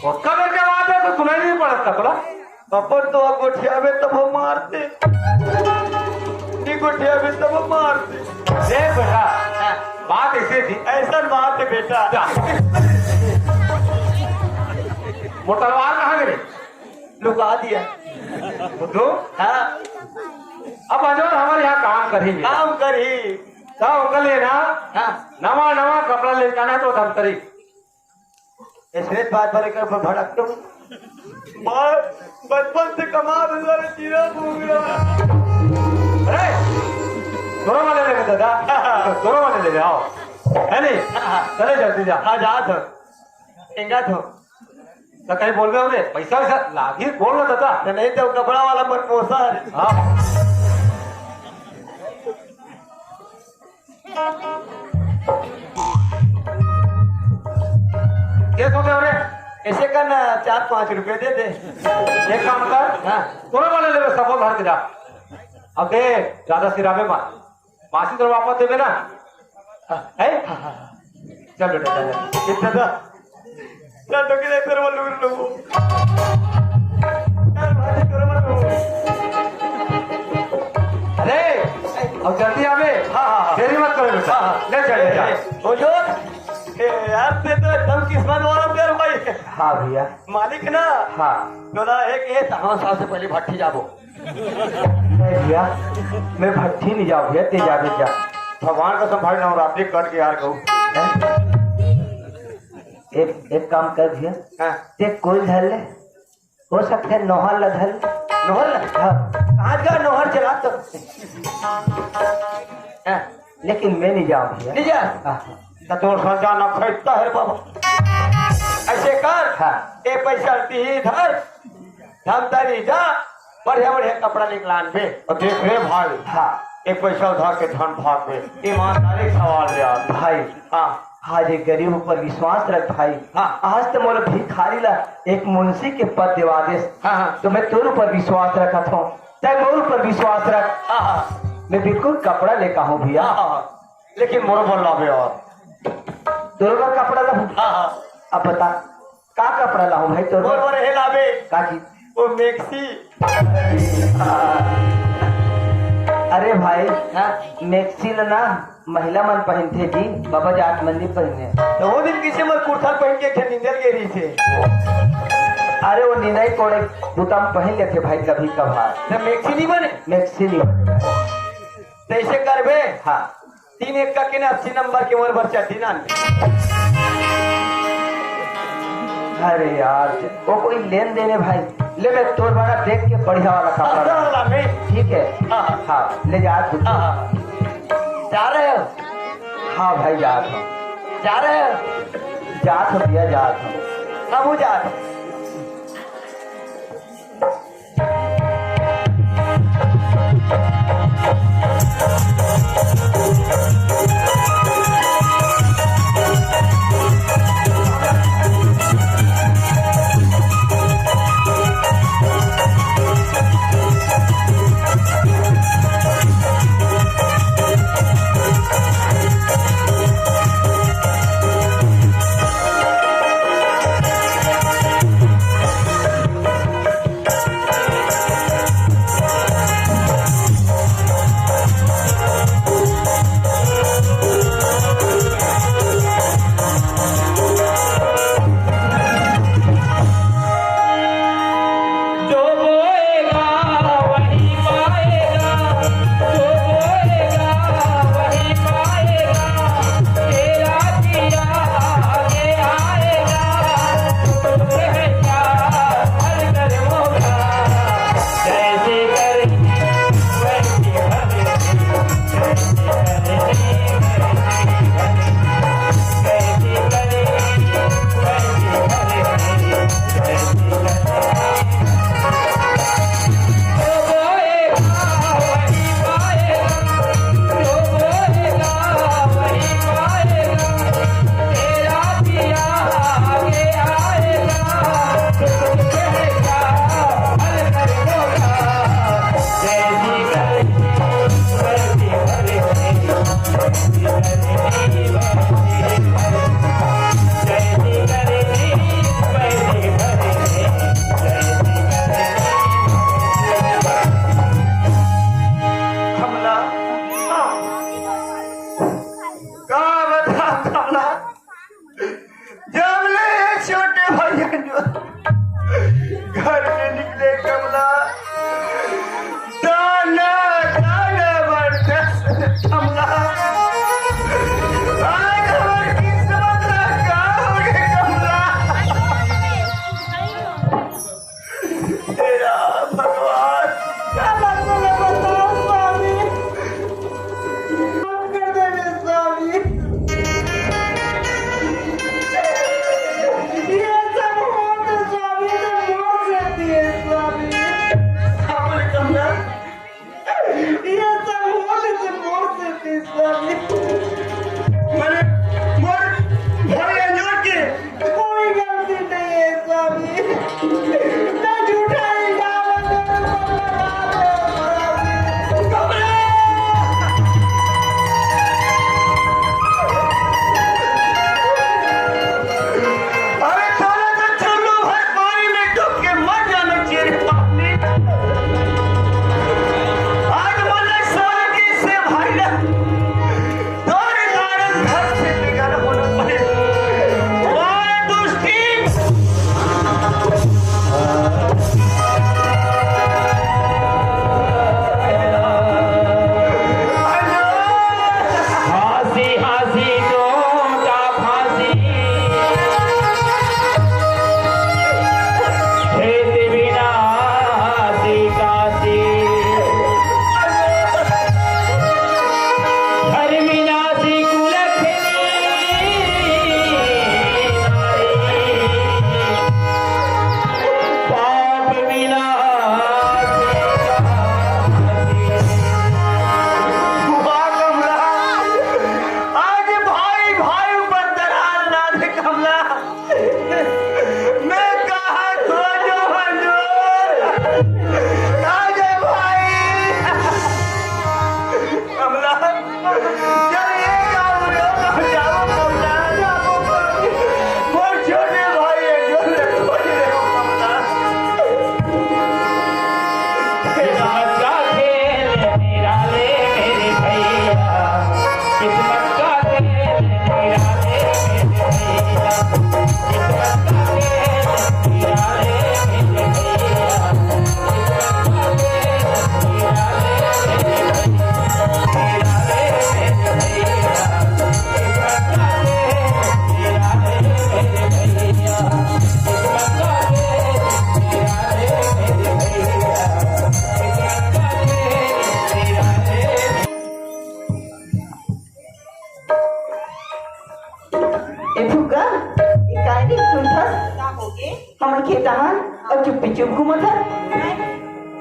उसका करके बात है तो सुनाई नहीं पड़ता थोड़ा। अपन तो अब गोठियाबे तब हम मारते। नहीं गोठियाबे तब हम मारते। देख बेटा, बात ऐसे थी। ऐसा बात है बेटा। जा। मोटरवार कहाँ गए? लुका दिया। बुद्धू? हाँ। अब अजोर हमारे यहाँ काम करेंगे। काम करी। तो ओकर लिए ना, हाँ। नवा नवा कपड़ा ले जाना तो धमतरी। ऐसे बात पर एक बार भड़क तुम। बाल बचपन से कमा धंधा रे जीरा भूंगड़ा। अरे, दोनों वाले ले दादा, दोनों वाले ले आओ, है नहीं? चले जल्दी जा। हाँ, जा तो। एंगा तो। तो कहीं बोल रहे हो रे, पैसा वैसा लागी बोल ना दादा। तो नहीं तो कपड़ा वाला मन पोसा है। हाँ। ये सोचे हो रे? ऐसे कर ना, चार पाँच रुपए दे दे। एक काम कर, हाँ। तोरे वाले लेवे, सबो घर के जा। अब दे, ज्यादा सिरावे मत। मासी तो वापस देवे ना। हाँ। है? हाँ, हाँ, हाँ। चल बेटा, चल, चल। इतना था। चल तो किधर फिर वो लूर लो। चल भाई, फिर वो लूर। अरे, अब जल्दी आवे। हाँ, हाँ, हाँ। देरी मत करो बेटा। हाँ, हाँ। ले चल, ले जा। ए, ए, ओ जो, ए, यार, ते तो एकदम किस्मत वाला तेरे भाई। हाँ भैया। मालिक ना। हाँ। बोला, एक, ए, हाँ, सबसे पहले भट्टी जाबो। नहीं भैया, मैं भट्टी नहीं जाऊँ भैया, ते जाबे जा। भगवान कसम भाई, नवरात्रि कट के यार कहूँ। हैं? एक, एक काम कर भैया, हाँ। ते कोई धर ले, हो सकता है नोहर ला धर ले। नोहर ला? हाँ। आज का नोहर चला तो। हाँ। लेकिन मैं नहीं जाऊँ भैया। नहीं जा? हाँ। तो तोर संजा न खरीदता है बाबा। ऐसे कर, हाँ। ए पैसा ती धर, धमतरी जा, बढ़िया बढ़िया कपड़ा निकलान बे। और देख रे भाई, हाँ। एक पैसा उधार के धन भाग बे, ईमानदारी सवाल यार। भाई, हाँ। आज एक गरीब ऊपर विश्वास रख भाई। हाँ। आज तो मोला भिखारी ला एक मुंशी के पद देवा देस। हाँ, हाँ। तो मैं तोर ऊपर विश्वास रखत हूँ, तै मोर ऊपर विश्वास रख। हाँ, हाँ। मैं बिल्कुल कपड़ा लेके आहूँ भैया। हाँ, हाँ, हाँ। लेकिन मोरो बर लाबे यार। तोर बर कपड़ा लाहूँ? हाँ, हाँ। अब बता, का कपड़ा लाहूँ भाई तोर बर? मोर बर हे लाबे। का चीज? वो मैक्सी। अरे भाई, हाँ? मैक्सी ल ना महिला मन पहिनथे जी, बाबा जात मन नहीं पहिने। तो वो दिन किसे मोर कुर्ता पहिन के एक ठन निंदे ल गे रहिसे। अरे वो निंदई कोड़ई बुता म पहिन लेथे भाई कभी कभार। तो मैक्सी नहीं बने? मैक्सी नहीं बने। तो ऐसे करबे? हाँ। तीन एक का के ना अस्सी नंबर के मोर बर चड्डी लान। अरे यार, वो कोई लेन देन हे भाई। ले, मैं तोर बर देख के बढ़िया वाला कपड़ा अच्छा लाऊं। वाला नहीं। ठीक है। हाँ, हाँ। हाँ, ले जा तू। हाँ, हाँ। जा रहे हो? हाँ भाई, जात हूँ। जा रहे हो? जात हूँ भैया, जात हूँ। अब वो जात हूँ।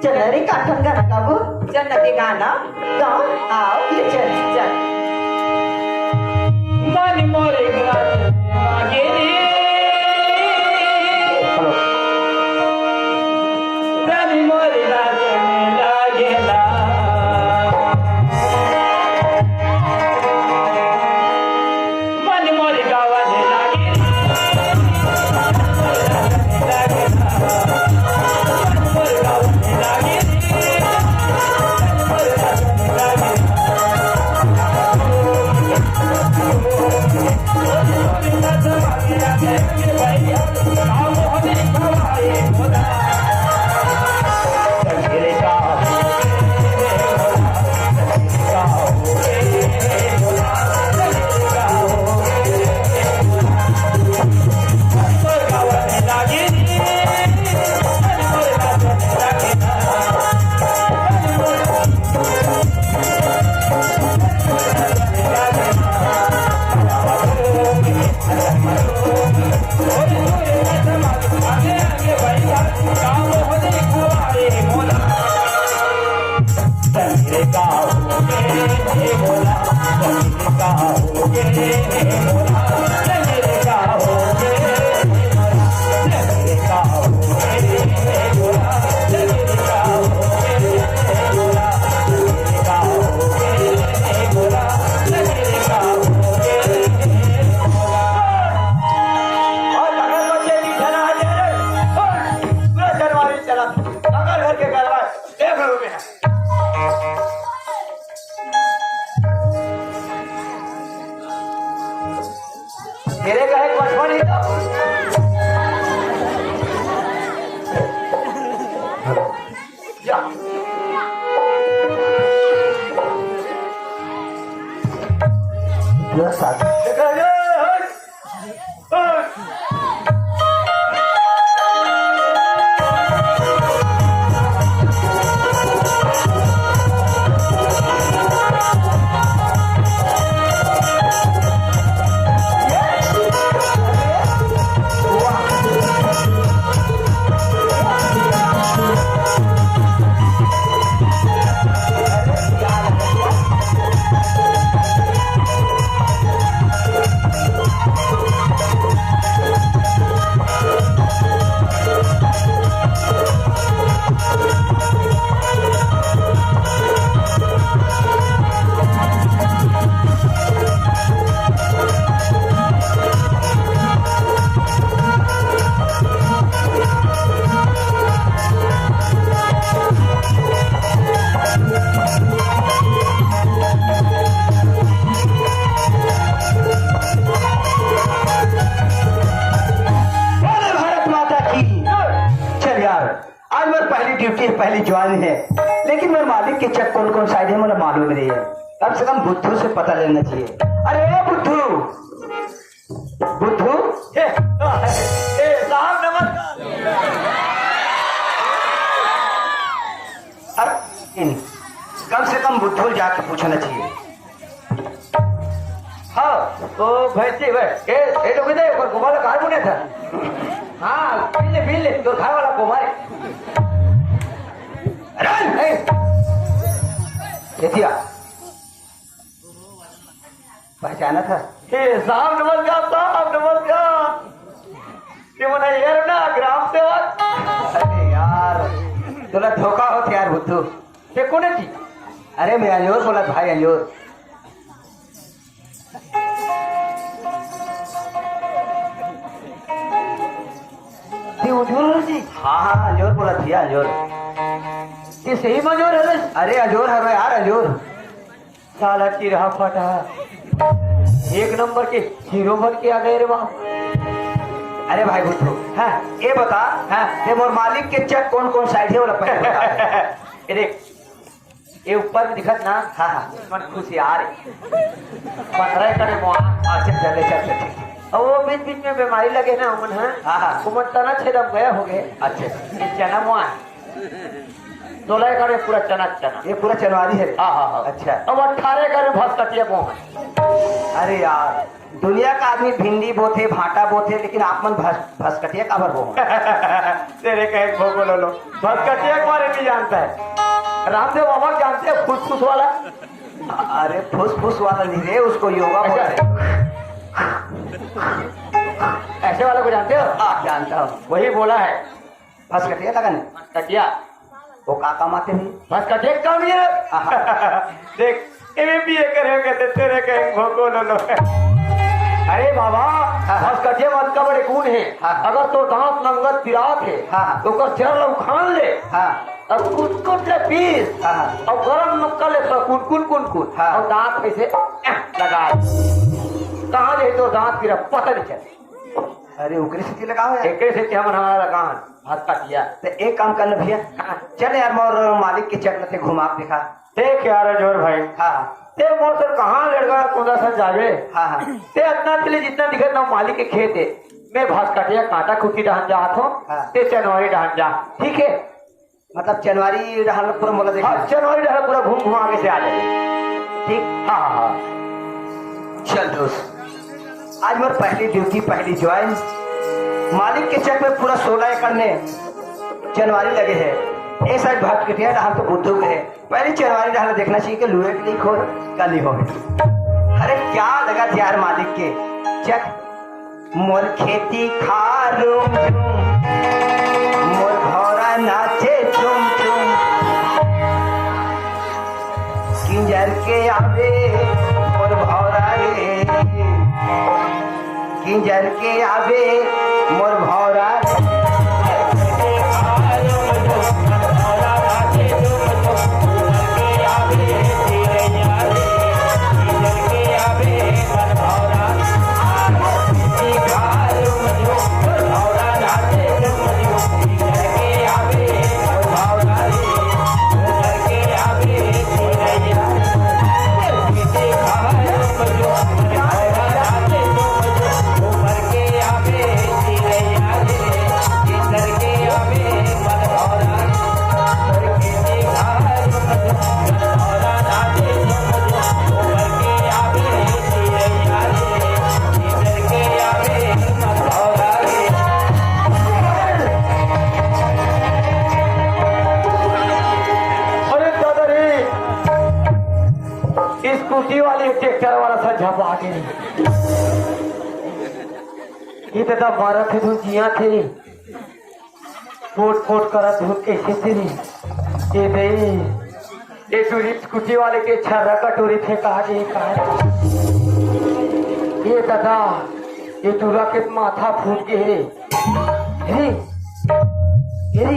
चल रे, काठन गाना गाबो। चल न के गाना। गाओ। आओ, ले चल। चल। मन मोरे गात लागे रे। हेलो। मन मोरे गात लागे ला। मन मोरे गावन लागे रे। और बगल में जे भी चला आ जाए रे, और पूरा जनवरी चला, बगल घर के गलवा, देख लो भैया। तेरे कहे पचपन ही तो। जा। पूरा साथ। देखा, ये, बोले भारत माता की। चल यार, आज मोर पहली ड्यूटी है, पहली ज्वाइन है, लेकिन मोर मालिक के चेक कौन कौन साइड है, मोला मालूम नहीं है। कम से कम बुद्धू से पता लेना चाहिए। अरे ओ बुद्धू, बुद्धू, ए, ए, साहब नमस्कार। अरे, कम से कम बुद्धू जाके पूछना चाहिए। हाँ, तो भैंसी भाई, ए, ए लोग इधर, ऊपर गोबर लगा बुने था। हाँ, पी ले, पी ले, तो घर वाला गोबर है। अरे, ए, ये दिया। पहचाना था? ए, साहब नमस्कार, साहब नमस्कार। ये मना यार ना, ग्राम सेवक। अरे यार, तोला धोखा होत यार, बुद्धू। ते कोन है जी? अरे मैं अंजोर बोला भाई, अंजोर। ते अंजोर हो जी? हाँ, हाँ, अंजोर बोला थी, अंजोर। ते सही में अंजोर है? अरे अंजोर हरो यार, अंजोर। साला चिरहा फटा, एक नंबर के हीरो बन के आ गए रे बाप। अरे भाई बुद्धू, हाँ। ये बता, हाँ। ते मोर मालिक के चेक कौन कौन साइड है, वो पहले बता। ये देख, ये ऊपर में दिखत ना, हाँ, हाँ। मन खुशियार है। पथरा करे मोआ। अच्छा, चल, चल, चल, ठीक। और वो बीच बीच में बीमारी लगे ना, उमन, हाँ? हाँ, हाँ। उमन तना छेदम गया हो गए। अच्छा। ये चना मोआ है। तोला एकड़ पूरा चना, चना। ये पूरा चनवारी है? हाँ, हाँ, हाँ। अच्छा। अब अठारह एकड़ में भसकटिया बोहन। अरे यार, दुनिया का आदमी भिंडी बोथे, भांटा बोथे, लेकिन आप मन भस-, भसकटिया काबर बोहो? तेरे कहे भोगो लो लो। भसकटिया के बारे में जानता है? रामदेव बाबा को जानते हो? फुसफुस वाला। अरे, फुसफुस वाला नहीं रे, उसको योगा बोलते हैं। ऐसे वाला को जानते हो? हाँ, जानता हूँ। वही बोला है। भसकटिया लगा नहीं? भसकटिया। वो का काम आते भी? भसकटिया काम ये। हाँ। देख, एमबीए करे हो कहते, तेरे कहे भोगो लो लो। अरे बाबा, हाँ। भसकटिया मत का बड़े गुण है। हाँ। अगर तो दांत नंगत पिरात है, हाँ। तो ओकर चर ला उखाड़ ले। हाँ। अब कुट कुट ले पीस। हाँ। और गरम मक्का ले कुन कुन कुन कुन। हाँ। और दांत में से लगा। कहाँ ले तो दांत पिरा पता नहीं चले। अरे, ओकरे सेती लगाओ यार। एकरे सेती हमन हमारा लगान, भसकटिया। ते एक काम कर ना भैया। हाँ। चल यार, मोर मालिक के चेक ल ते घुमा के दिखा। देख यार अजोर भाई। हाँ। ते मोर से कहाँ लड़का कूदा सा जावे? हाँ, हाँ। ते अतना तेला जितना दिखत ना मालिक के खेत है। मैं भसकटिया कांटा खूंटी डहन जात हूँ। हाँ। ते चनवारी डहन जा। ठीक है? मतलब चनवारी डहर पूरा मोला देखना हाँ, है। चनवारी डहर पूरा घूम घुमा के से आ जाए। ठीक? हाँ, हाँ, हाँ। चल दोस्त, आज मोर पहली ड्यूटी, पहली ज्वाइन। मालिक के चेक में पूरा सोलह एकड़ में चनवारी लगे है। ए साइड भटकटिया डहर तो बुद्धू के है। पहली चनवारी डहर देखना चाहिए कि लुए के नहीं खोए, का नहीं होए। अरे क्या लगा यार मालिक के चेक। मोर खेती खार रूम झूम, मोर भौरा नाचे झूम झूम। किंजर के आवे मोर भौरा रे, किंजर के आवे मोर भौरा रे। अरे दादा रे, स्कूटी वाली ट्रैक्टर वाला सा झपा के। ये दादा मारा थे, तू जिया थे। फोट फोट करत धुन कैसे तेरी। ए दे, ए टूरी स्कूटी वाले के छर्रा कटोरी फेंका दे का। ए दादा, ए टूरा के माथा फूट गे हे। हे, हे,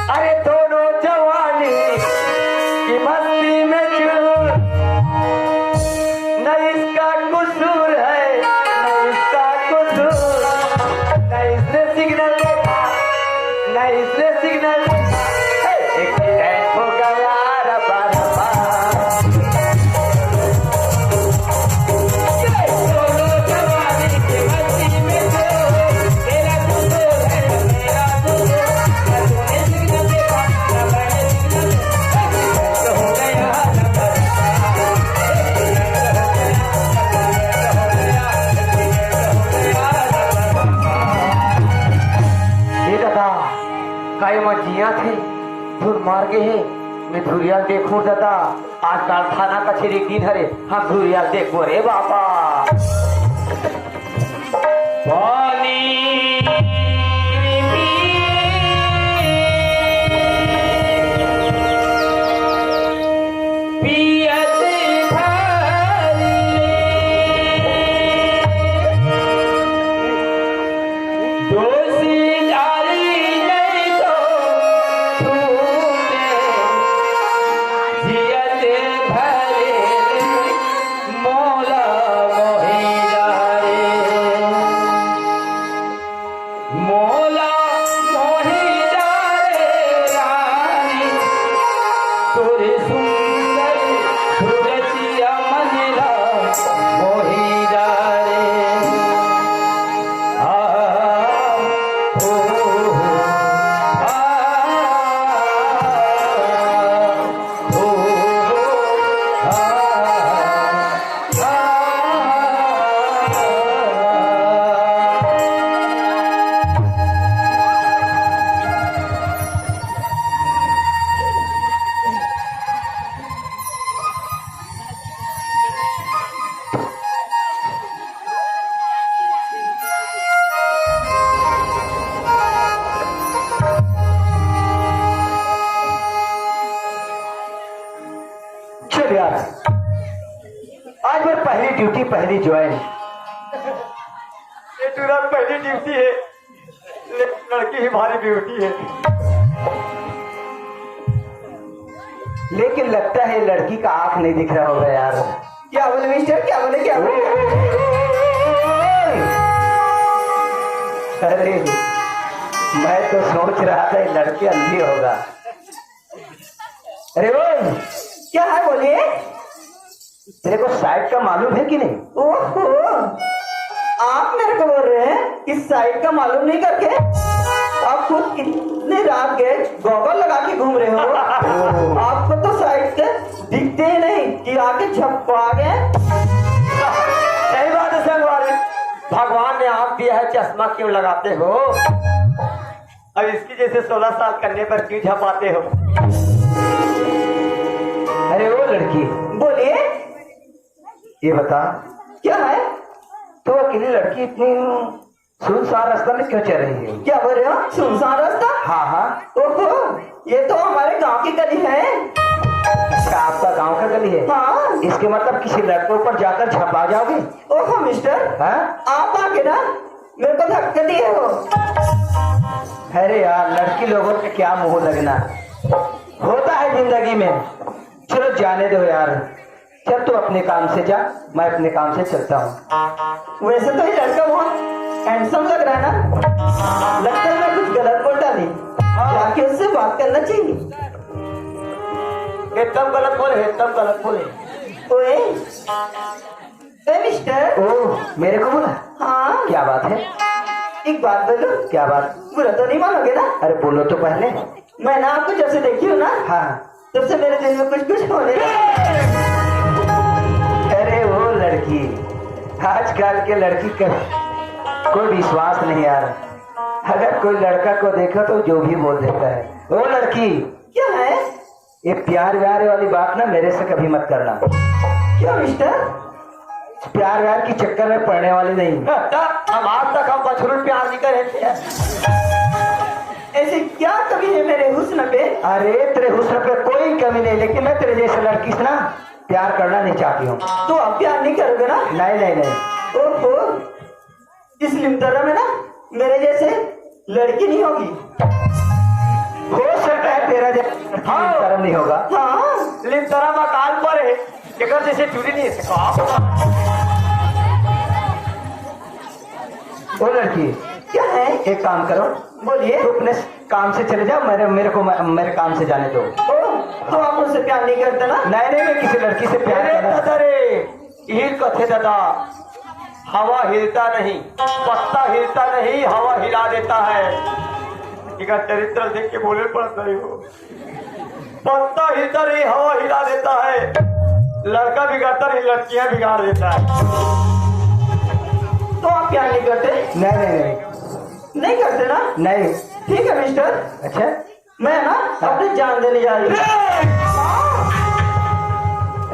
अरे दोनों जवानी की मस्ती में चूर, न इसका कसूर है, न इसका कसूर, न इसने सिग्नल देखा, न इसने सिग्नल देखा। हे, एक्सीडेंट हो गया, रबा, रबा। ए दादा, काय म जिया थे? धुन मार गे हे, मैं धुरिया ल देखहूं दादा। आजकल थाना कचेरी के दिन हरे, हम धुरिया ल देखबो रे बाबा। पानी पियत भर दोषी जाली नहीं तो तूने जियत भरे मोला मोहि डारे, मोला मोहि डारे रानी, तोरे सुंदर सूरतिया मन ला मोहि डारे। आ, ओ, आ, ओ, आ, आ, आज मेरी पहली ड्यूटी, पहली ज्वाइन। ये टूरा पहली ड्यूटी है, लेकिन लड़की ही भारी ब्यूटी है। लेकिन लगता है लड़की का आंख नहीं दिख रहा होगा यार। क्या बोले मिस्टर, क्या बोले, क्या बोले? अरे, मैं तो सोच रहा था ये लड़की अंधी होगा। अरे ओ, क्या है, बोलिए। तेरे को साइट का मालूम है कि नहीं? ओहो, आप मेरे को बोल रहे हैं कि साइट का मालूम नहीं करके आप खुद इतने रात गए गॉगल लगा के घूम रहे हो। आपको तो साइट के दिखते ही नहीं कि आके झप्पा गए। सही बात है संगवारी, भगवान ने आंख दिया है, चश्मा क्यों लगाते हो? अब इसकी जैसे सोलह साल करने पर क्यों झपाते हो? अरे ओ लड़की, बोलिए। ये बता, क्या है? तू अकेली लड़की इतनी सुनसान रास्ता में क्यों चल रही है? क्या बोल रहे हो? सुनसान रास्ता? हाँ, हाँ। ओहो, ये तो हमारे गांव की गली है। अच्छा, आपका गांव का गली है? हाँ। इसके मतलब किसी लड़के ऊपर जाकर झपा जाओगी? ओहो मिस्टर, हाँ? आप आके ना मेरे को धक्का दिए हो। अरे यार, लड़की लोगों से क्या मोह लगना होता है जिंदगी में। चलो जाने दो यार, चल तू अपने काम से जा, मैं अपने काम से चलता हूँ। वैसे तो ये लड़का बहुत हैंडसम लग रहा है ना, लगता है मैं कुछ गलत बोल डाली। हाँ। जाके उससे बात करना चाहिए। एकदम गलत बोले, एकदम गलत बोले। ओए, ए मिस्टर। ओ, मेरे को बोला? हाँ। क्या बात है? एक बात बोलूं? क्या बात? बुरा तो नहीं मानोगे ना? अरे बोलो तो पहले। मैं ना आपको जब से देखी हूँ ना, हाँ। तब से मेरे दिल में कुछ कुछ होने लगा। अरे वो लड़की, आजकल के लड़की का कोई विश्वास नहीं यार। अगर कोई लड़का को देखो तो जो भी बोल देता है। वो लड़की, क्या है? ये प्यार व्यार वाली बात ना मेरे से कभी मत करना। क्यों मिस्टर? प्यार व्यार के चक्कर में पड़ने वाली नहीं। हम आज तक हम बछरू प्यार नहीं करे थे। ऐसी क्या कमी है मेरे हुस्न पे? अरे, तेरे हुस्न पे कोई कमी नहीं, लेकिन मैं तेरे जैसे लड़की से ना प्यार करना नहीं चाहती हूँ। तो आप प्यार नहीं करोगे ना? नहीं, नहीं, नहीं। ओहो, इस लिमतरा में ना मेरे जैसे लड़की नहीं होगी। हो सकता है तेरा जैसा लड़की हाँ। लिमतरा में नहीं होगा। हाँ। लिमतरा मकान पर है, एकर जैसे चूड़ी नहीं है। ओ लड़की, क्या है? एक काम करो, बोलिए। तू अपने काम से चले जाओ, मेरे, मेरे को, मेरे काम से जाने दो। ओ, तो आप मुझसे प्यार नहीं करते ना? नहीं, नहीं, मैं किसी लड़की से प्यार अरे करना दादा रे, यही कथे दादा, हवा हिलता नहीं, पत्ता हिलता नहीं, हवा हिला देता है। इका चरित्र देख के बोले पड़ता है वो। पत्ता हिलता नहीं, हवा हिला देता है। लड़का बिगड़ता नहीं, लड़कियां बिगाड़ देता है। तो आप प्यार नहीं करते? नहीं, नहीं, नहीं। नहीं करते ना? नहीं। ठीक है मिस्टर। अच्छा। मैं ना अपनी जान देने जा रही हूँ।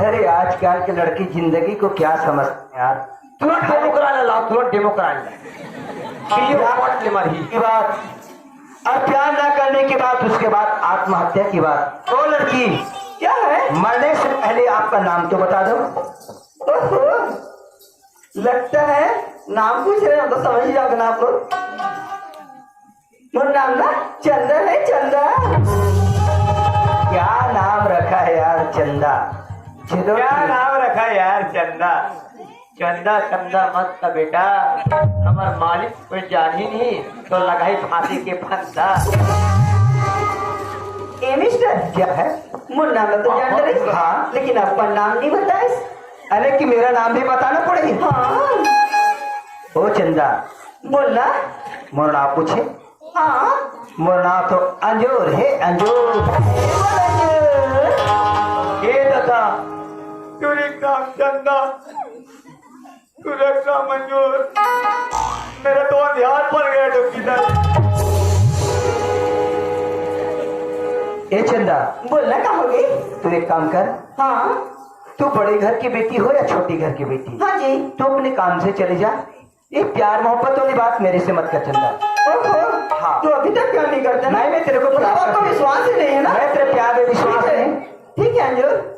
अरे, आजकल के लड़की जिंदगी को क्या समझते हैं यार? तुरंत डेमोक्राट लाओ, तुरंत डेमोक्राट। पीओ पट ले मारी। की बात, और प्यार ना करने की बात, उसके बाद आत्महत्या की बात। तो लड़की, क्या है? मरने से पहले आपका नाम तो बता दो। ओहो, लगता है नाम पूछ रहे हो तो समझ ही जाओगे ना आप लोग। मोर नाम ना चंदा है, चंदा। क्या नाम रखा है यार, चंदा। चलो क्या ठीक। नाम रखा है यार, चंदा। चंदा, चंदा मत कर बेटा, हमार मालिक कोई जानी नहीं तो लगाई फांसी के फंदा। ए मिस्टर, क्या है? मोर नाम तो जान रही, हाँ। लेकिन अपन नाम नहीं बताइस। अरे कि मेरा नाम भी बताना पड़ेगी? हाँ। ओ चंदा। बोलना। मोर नाम पूछे? हाँ। मोर नाम तो अंजोर है, अंजोर। ए दादा, तू एक काम चंदा, तू रखा मंजूर, मेरा तो ध्यान पड़ गया चौकीदार। ए चंदा, बोलना का हो गई? तू एक काम कर। हाँ। तू बड़े घर की बेटी हो या छोटे घर की बेटी? हाँ जी। तू अपने काम से चले जा, ये प्यार मोहब्बत वाली बात मेरे से मत कर चंदा। ओहो, हाँ। तू अभी तक प्यार नहीं करता ना? नहीं, मैं तेरे को प्यार करता हूँ। विश्वास ही नहीं है ना? मैं तेरे प्यार में विश्वास नहीं। ठीक है अंजोर।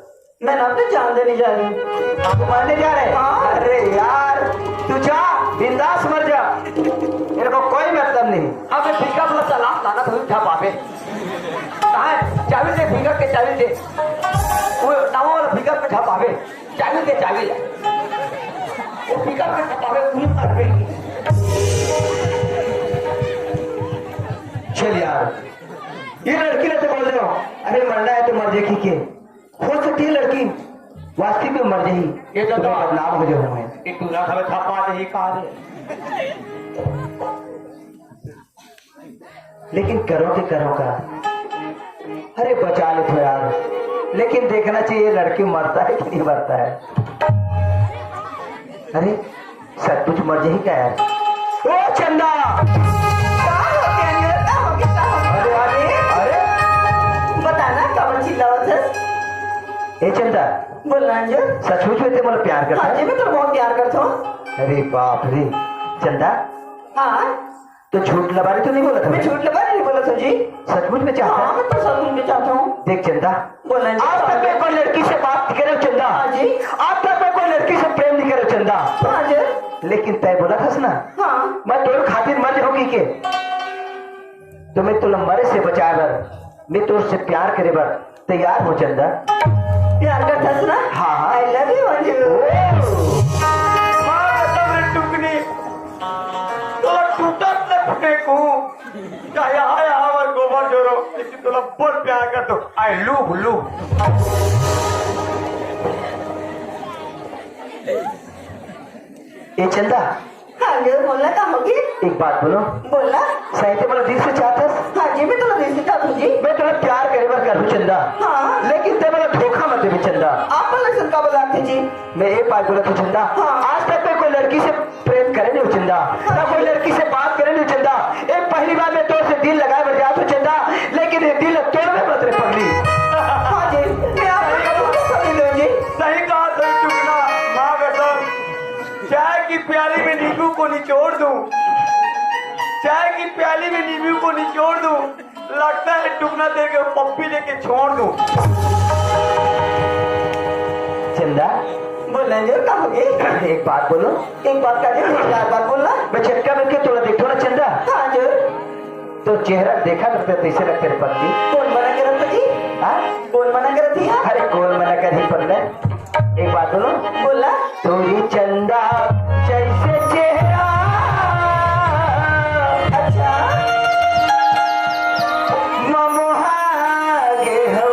मैं ना तो जान देने जा रही हूँ। तू मरने जा रहे? हाँ। अरे यार, तू जा, बिंदास मर जा, मेरे को कोई मतलब नहीं। अबे पिकअप में चला लाना तो झपा पे। कहाँ है? चाबी दे, पिकअप के चाबी दे। वो नवा वाला पिकअप में झपा पे। चाबी दे, चाबी दे। वो पिकअप में झपा पे, तू ही मर गई। चल यार, ये लड़की ने तो बोल रहे हो, अरे मरना है तो मर जाए, ठीक है। हो सकती है लड़की वास्तविक में मर जाही, ये तो तुम्हें तो बदनाम हो जाऊँ मैं। ये टूरा था, मैं थप्पा दे ही कहा रे। लेकिन करो के करो का, अरे बचा ले तो यार। लेकिन देखना चाहिए लड़की मरता है कि नहीं मरता है। अरे सचमुच मर जाही का यार? ओ चंदा! का हो गया रे? का हो गया? का हो गया? अरे, अरे, अरे! बताना, काबर चिल्लावत हस? ए चंदा, बोल ना अंजू। सचमुच में ते मोला प्यार करता हाँ है? जी, मैं तो बहुत प्यार करता हूँ। अरे बाप रे, चंदा, हाँ। तो झूठ लबारी तो नहीं बोला था? मैं झूठ लबारी नहीं बोला था जी। सचमुच में चाहता हाँ, है? मैं तो सचमुच में चाहता हूँ। देख चंदा, बोला जी। आज तक मैं कोई लड़की से बात नहीं करे चंदा। हाँ जी। आज तक मैं कोई लड़की से प्रेम नहीं करे चंदा। हाँ जी। लेकिन तय बोला था ना, हाँ। मैं तोर खातिर मर जाऊंगी के, तो मैं तोला मरे से बचाए बर, मैं तोर से प्यार करे बर तैयार हो चंदा। प्यार करथस ना? हाँ, हाँ। I love you Anju. माँ कसम रे टुकनी, तो टूटत न फेंकू। चाहे हाय हावर गोबर जोरो, लेकिन तोला बोल प्यार कर दो। I love you। ए चंदा, हाँ जी, बोला का होगी? एक बात बोलो। बोला। सही ते मोला दिल से चाहतस? हाँ जी, मैं तोला दिल से चाहत हूँ जी। मैं तोला प्यार करे बर करहूँ चंदा। हाँ। लेकिन ते मोला धोखा मत देबे चंदा। आप बोला सुन का बोला थे जी। मैं एक बात बोला था चंदा। हाँ। आज तक मैं कोई लड़की से प्रेम करे नहीं हूँ चंदा। हाँ। ना कोई लड़की से बात करे नहीं हूँ चंदा। एक पहली बार मैं तोर से दिल लगाए बर जात हूँ चंदा। लेकिन ये दिल तोड़बे मत रे पगली। हाँ जी, मैं आपको कबूल कर सकती हूँ जी। सही कहा, सही टुकना, माँ कसम। चाय की प्याली में नींबू को निचोड़ दूं, चाय की प्याली में नींबू को निचोड़ दूं, लगता है टुकना तेरे को पप्पी देके छोड़ दूं। चंदा, बोला जी, का होगे? एक बात बोलो। एक बात का जी, चार बात बोलना। मैं चक्का में के तोला देखो ना चंदा। हाँ जी। तो चेहरा देखा करते तो इसे लगते रे पगली। कौन मना करत जी? हाँ? कौन मना करत ही? अरे कौन मना करही पगला? एक बात बोलो। बोला। तोरी चंदा जैसे चेहरा। अच्छा। ममोहा गे हौ।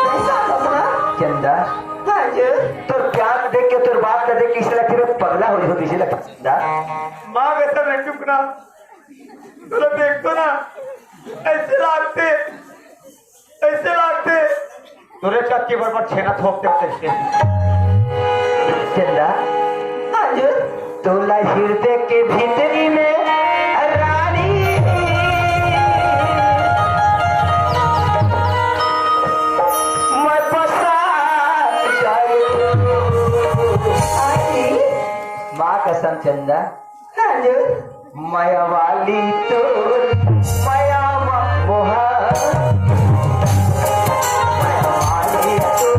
कैसा सपना? चंदा। हाँ जी। तोर प्यार देख के, तोर बात का देख के इसे लगते रे पगला हो जाओ, इसे लगते। दा? माँ कसम रे टुकना, तोला देखतो ना, ऐसे लागते, ऐसे लागते। तोरे चक्की बराबर छेना थोप देते। चंदा, हाँ जी। तोला हृदय के भीतरी में रानी मैं बसा जाऊं। हाँ जी। माँ कसम चंदा, हाँ जी। मया वाली तो मया मा-, मोहा। मया वाली तो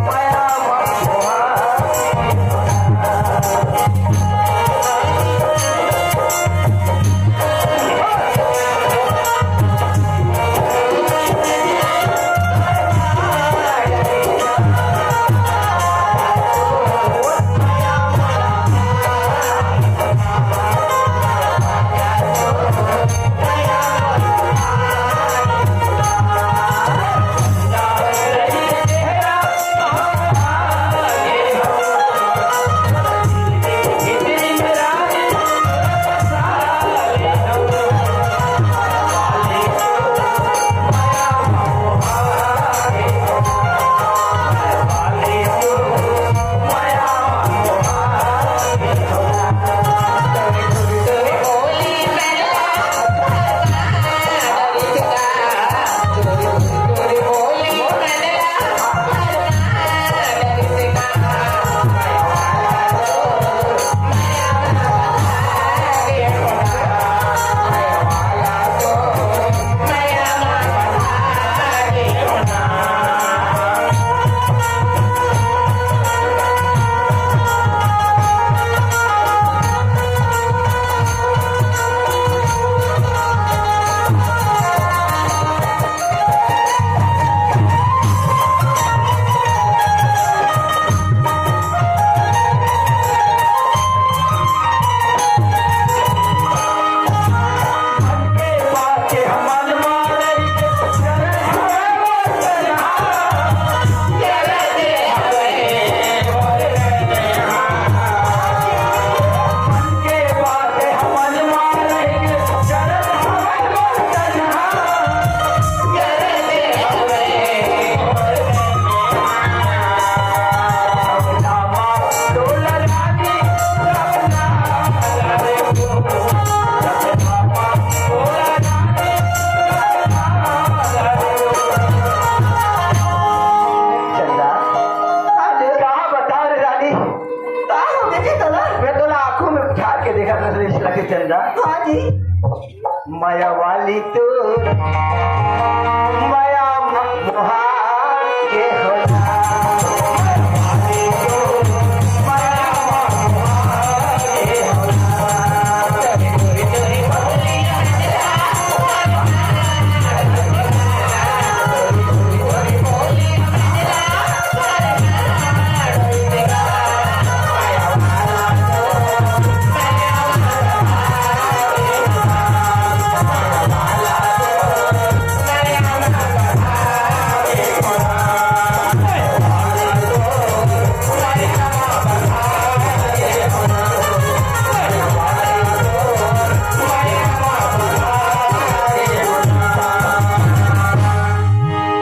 मया मा-, मोहा। वाली तोर मया मोहा के होला।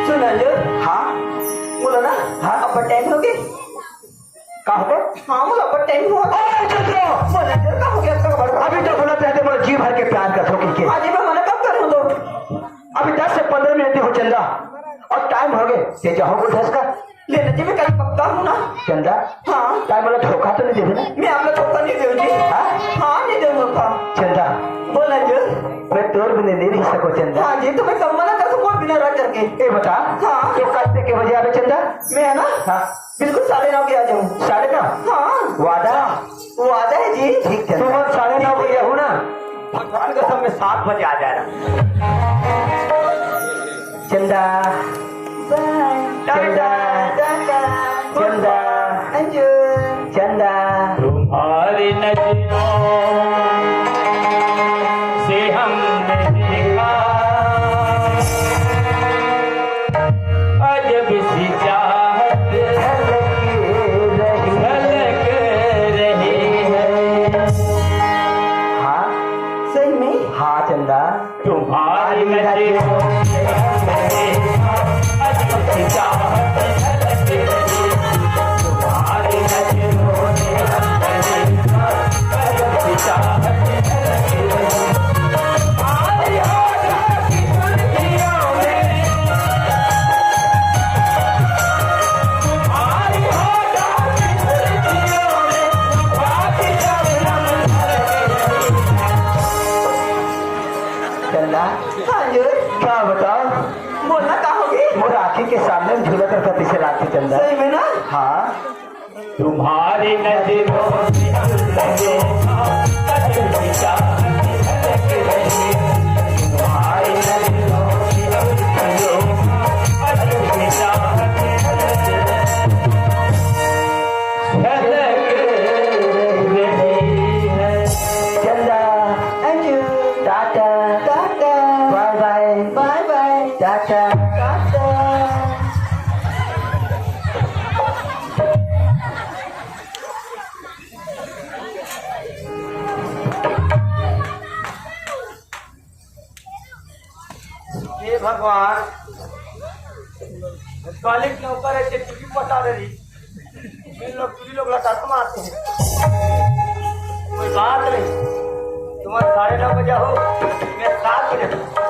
सुन अंजू, हाँ? बोलो ना, हाँ? अब टाइम हो गए। का हो? हाँ, मोला अब्बड़ टाइम हुआ। ओए, चुप रहो। बोला, "का हो गया?" अभी तो बोला था, मोला जी भर के प्यार करथो कहिके। हाँ जी, मैं मना कब करूँ तो? अभी दस से पंद्रह मिनट हो चंदा, और टाइम हो गए, ते जाओ बोल धस का। ले ना जी, मैं कल पक्का हूँ ना। चंदा, हाँ। टाइम वाला धोखा तो नहीं देवे ना? मैं आप लोग धोखा नहीं दूँ जी। हाँ? हाँ, नहीं दूँ धोखा। चंदा, बोला जी। मैं तोर बिना नहीं रह सको चंदा। हाँ जी, तो मैं कब मना कर तू मोर बिना रह करके? ए बता, हाँ। तो कल ते के बजे आवे चंदा? मैं है ना? हाँ। बिल्कुल साढ़े नौ बजे आ जाऊँ। साढ़े नौ? हाँ। वादा? वादा है जी। ठीक है। सुबह साढ़े नौ बजे हो ना? भगवान कसम, मैं सात बजे आ जाना। चंदा। बाय। चंदा। टाटा। चंदा। अंजू। चंदा। तुम्हारी नजरों से हमने देखा अजब सी चाहत झलक रही है। हाँ? सही में? हाँ चंदा। तुम्हारी नजरों से हमने देखा अजब सी चाहत झलक रही है। तुम्हारी नजरों से हमने देखा अजब सी चाहत झलक रही है। चंदा, हाँ जी। का बताओ? बोलना का होगी? मोर आँखी के सामने में झूलत रहता, पीछे लागती चंदा। सही में ना? हाँ। तुम्हारी नजरों से हम लगे, अजब सी चाहत झलक रही। तुम्हारी नजरों से हम लगे, अजब सी चाहत झलक रही। झलक रही है। चंदा। Thank you। Tata. Tata. Bye bye। Bye bye। Tata. Tata. हे भगवान, मालिक नौकर है, चुरी पटा दे रही। इन लोग, चुरी लोग लटाका मारते हैं। कोई बात नहीं, तुम्हारे साढ़े नौ बजे हो, मैं सात बजे।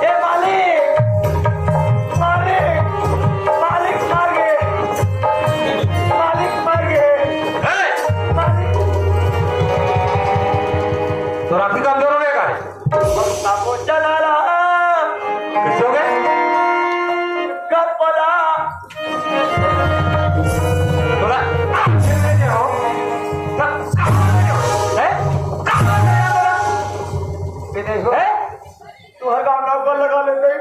ए मालिक, मालिक, मालिक मार गए, मालिक मार गए। ए! मालिक। तो रात की कमजोर हो गया का? हम सबो चला रहा। कैसे हो गए? कब पता? बोला, "आप खेलने गए हो? कब, कहाँ गए हो? हैं? कहाँ गए हो?" बोला। ये देखो। हैं? तुम्हारा गाँव नंबर लगा लेते हैं।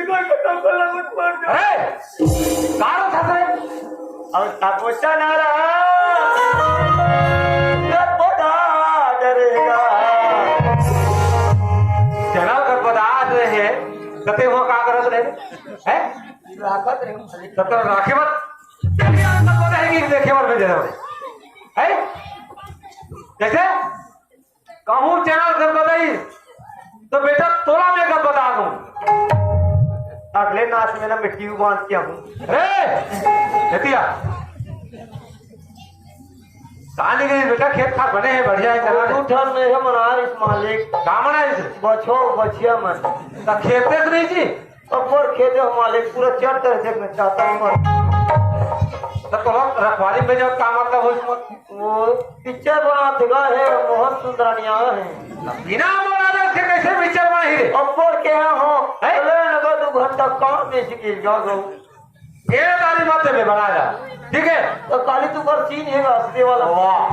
इधर का नंबर लगा मत मार दो। अरे! कहाँ था रे? और तब वो चला रहा। गदबदा डरेगा। चला गदबदा रहे। कते हुआ का करत रहे? हैं? राखत रहे खाली। तब तक राखे मत। तेरी आदत पता है कि देखे मत भेजे रहे। हैं? कैसे? कहूँ चैनल कर बताई, तो बेटा तोला मैं गदबदा दूँ। अगले नाच में ना मैं ट्यूब बांध के आऊँ। रे, खेतिया। कहाँ ले गई बेटा? खेत खार बने हैं, बढ़िया है, चला दे। दू ठन नहीं है, मना रही मालिक। का मना रही? बछो, बछिया मन। तो खेते से नहीं जी? अब्बड़ खेते हो मालिक, पूरा चट तरह से मैं चाहता हूँ। तो तोला रखवारी में जब का मतलब हो इसमें? वो पिक्चर बनात हे गा, हे मोहन सुंदरानिया हे। बिना मोर आदेश के कैसे पिक्चर बनाही रे? अब्बड़ के हाँ हो। हैं? चले ना दू घंटा काम बेसी गिर गया हो। ये तारी मत देबे बना जा। ठीक है? तो काली तू कर सीन है असली वाला। वाह।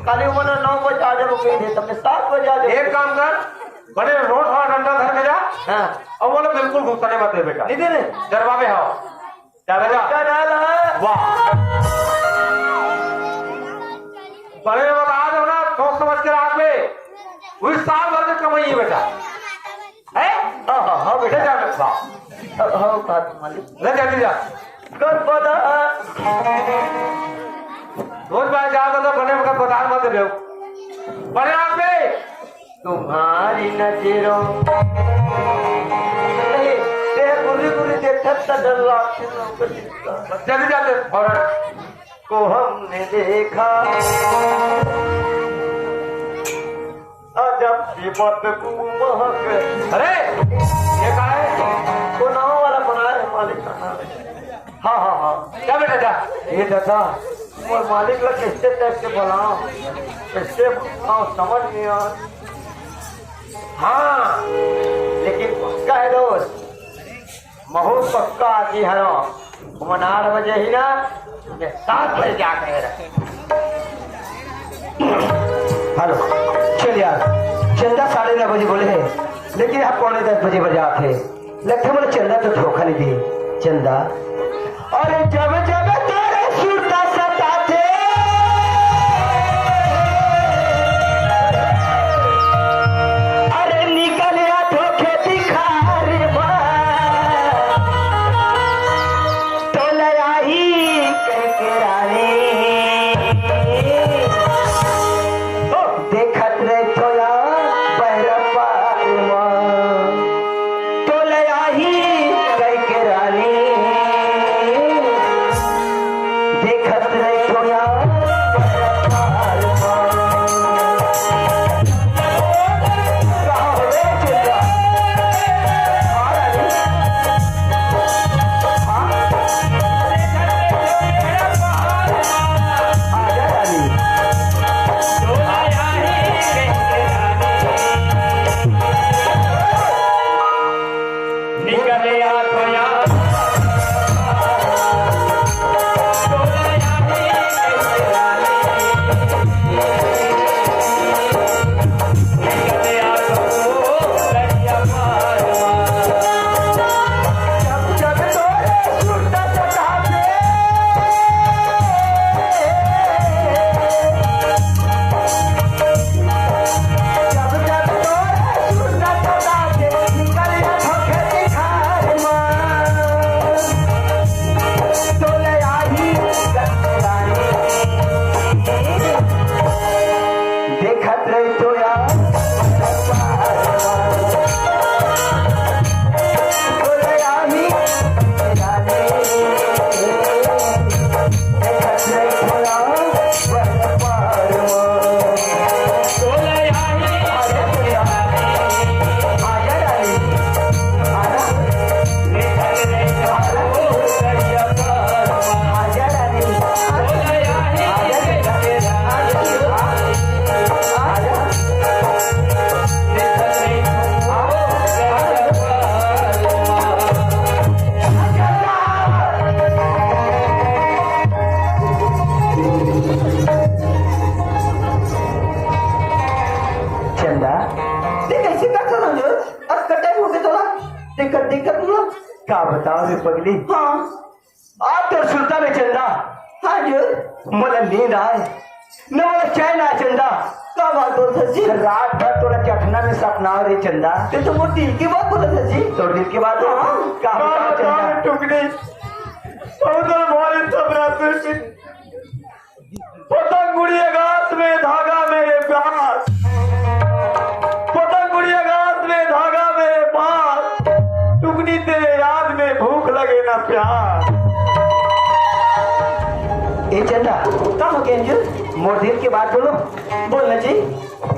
काली उमर नौ बजे आ जाओ, कही दे, तब सात बजे आ जाओ। एक काम कर, बने रोज थोड़ा डंडा धर के जा। हाँ। और बोले, "बिल्कुल गुस्सा नहीं मत दे बेटा।" नहीं दे रहे। डरवा में आओ। जा बेटा। क्या डाल है? वाह। बड़े बता दो ना, सोच समझ के राख ले। वही साल भर की कमाई है बेटा। है? हाँ, हाँ, हाँ, बेटा। ले जा बेटा। हाँ, हाँ, बात मालिक। ले जल्दी जा। कर पता। रोज बार जा तो बने बखत बता मत दे। बड़े आदमी। तुम्हारी नजरों। नहीं, तेरे गुर्री गुर्री देखत त डर लागथे ना, ऊपर चिंता। जल्दी जाते, फौरन। को हमने देखा। अजब सी बदबू महक। अरे, ये का है? वो नाव वाला बनाया है, मालिक का नाम है। हाँ, हाँ, हाँ। क्या बेटा, क्या? ये दादा, मोर मालिक ला कैसे टाइप के बुलाओ, कैसे बुलाओ, समझ नहीं आ। हाँ, लेकिन पक्का है दोस्त, महू पक्का आती है ना, वो आठ बजे ही ना, मैं सात बजे जाके रहे। हेलो, चल यार, चंदा साढ़े नौ बजे बोले हैं, लेकिन आप पौने दस बजे बजाते हैं। लगथे मोला चंदा तो धोखा नहीं दिए। चंदा, अरे जब जब तोरे सुरता सताथे, अरे निकल आ धोखे दिखार मा, तोला आही कह के रानी। ओ, देखत रहे तोला बहरा पार मा। तोला आही कहिके रानी, देखत रहे तोला। कहाँ हो रे चेला? आ रानी। हाँ? आजा रानी। देखत रही तो यार। चंदा, ते कैसे कर सकत हस? अब कटाई हो गए तोला। दिक्कत, दिक्कत हुआ। का बताओ रे पगली? हाँ। आज तो सुरता में चंदा। हाँ जी। मोला नींद आए, न मोला चैन आए चंदा। का बात बोलत हस जी? रात भर तोला चखना में सपना रे चंदा। ते तो मोर दिल के बात बोलत हस जी। तोर दिल के बात? हाँ। का बताओ चंदा? टुकड़ी, बहुत भारी सपना से पतंग उड़ी आकाश में, धागा मेरे पास। पतंग उड़ी आकाश में, धागा मेरे पास। टुकनी तेरे याद में, भूख लगे ना प्यास। ए चंदा, का हो गया जी? मोर दिल के बात बोलो। बोल ना जी।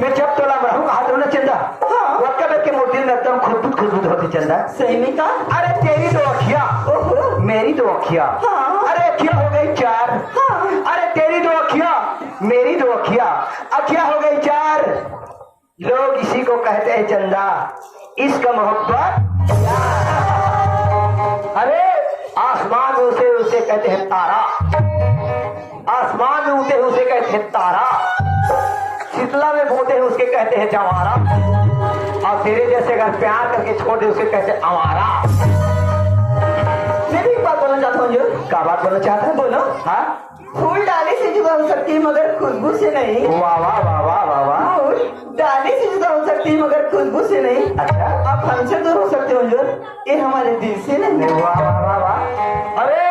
मैं जब तोला मरहूँ कहा तो ना चंदा। हाँ। वक्का बैठ के मोर दिल में एकदम खुदबुद खुदबुद होती चंदा। सही में का? अरे तेरी दो अखियाँ, ओहो। मेरी दो अखियाँ। हाँ। अरे अखियाँ हो गई चार। हाँ। अरे तेरी दो अखियाँ, मेरी दो अखियाँ, अखियाँ हो गई चार। लोग इसी को कहते हैं चंदा, इश्क मोहब्बत। अरे, आसमान में उसे, उसे कहते हैं तारा, आसमान में उड़ते हैं उसे कहते हैं तारा, शीतला में बोते हैं उसके कहते हैं जवारा, और तेरे जैसे अगर प्यार करके छोड़ दे उसे कहते हैं आवारा। मैं भी एक बात बोलना चाहता हूँ जो। क्या बात बोलना चाहता है? बोलो। हाँ। फूल डाली से जुदा हो सकती है मगर खुशबू से नहीं। वाह, वाह, वाह, वाह, वाह, वाह। फूल डाली से जुदा हो सकती है मगर खुशबू से नहीं। अच्छा। आप हमसे दूर हो सकते हो हुजूर, ये हमारे दिल से नहीं। वाह, वाह, वाह, वाह। अरे,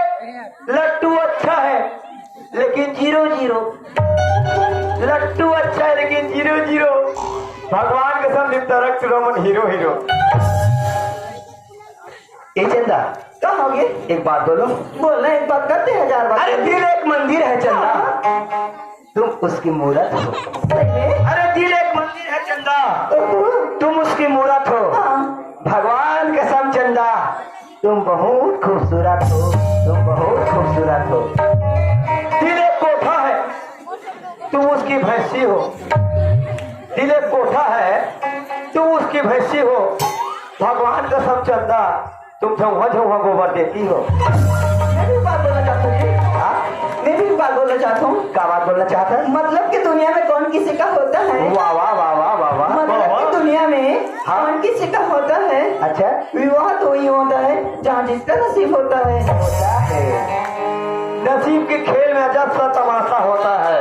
लट्टू अच्छा है लेकिन जीरो जीरो। लट्टू अच्छा है लेकिन जीरो जीरो। भगवान कसम लिखता रख रमन हीरो हीरो। ए चंदा, कहोगे? एक बात बोलो। बोलना एक बात करते हजार बात। अरे, दिल एक मंदिर है चंदा, हाँ। तुम उसकी मूरत हो। सही में? अरे, दिल एक मंदिर है चंदा, ओहो। तुम उसकी मूरत हो। हाँ। भगवान कसम चंदा, तुम बहुत खूबसूरत हो, तुम बहुत खूबसूरत हो। दिल एक कोठा है, तुम उसकी भैंसी हो। दिल एक कोठा है, तुम उसकी भैंसी हो। भगवान कसम चंदा, तुम झौहा झौहा गोबर देती हो। मैं भी एक बात बोलना चाहता हूँ जी। हाँ? मैं भी एक बात बोलना चाहता हूँ। क्या बात बोलना चाहता है? मतलब कि दुनिया में कौन किसी का होता है? वाह, वाह, वाह, वाह, वाह, वाह। मतलब कि बहुत। दुनिया में हाँ। कौन किसी का होता है? अच्छा। विवाह तो वही होता है जहाँ जिसका नसीब होता है। होता है। नसीब के खेल में अजब सा तमाशा होता है।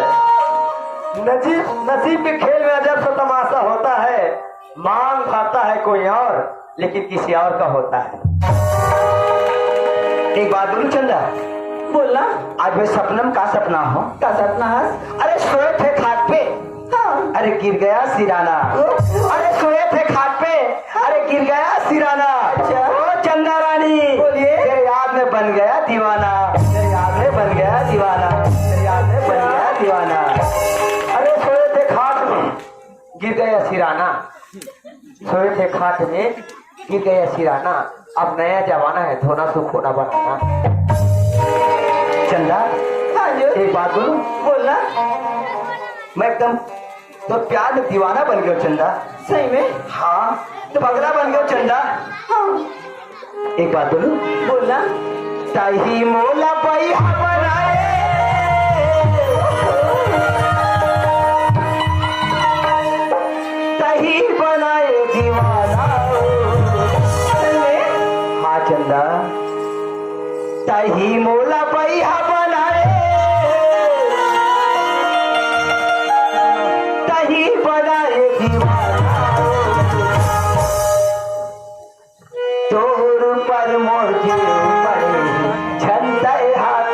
नसीब, नसीब के खेल में अजब सा तमाशा होता है। मांग खाता है कोई और, लेकिन किसी और का होता है। एक बात बोलूं चंदा? बोलना। आज मैं सपनम का सपना हो। का सपना है? अरे, सोए थे खाट पे, हाँ। अरे, गिर गया सिराना। ओ। अरे, सोए थे खाट पे, अरे, गिर गया सिराना। अच्छा। ओ चंदा रानी, बोलिए। तेरे याद में बन गया दीवाना, तेरे याद में बन गया दीवाना, तेरे याद में बन गया दीवाना। अरे, सोए थे खाट में, गिर गया सिराना, सोए थे खाट में, गिर गया सिराना। अब नया जमाना है, धोना सुखोना बनाना। चंदा, हाँ जी। एक बात बोलूं? बोलना। मैं एकदम तो प्यार में दीवाना बन गयो चंदा। सही में? हाँ, तो पगला बन गयो चंदा। हाँ। एक बात बोलूं? बोलना। तही मोला बैहा बनाए, तही बनाए दीवाना। हाँ चंदा, तही मोला बैहा बनाए, तही बनाए दीवाना। तोर पर मोर जीव पड़े, झंडा हाथ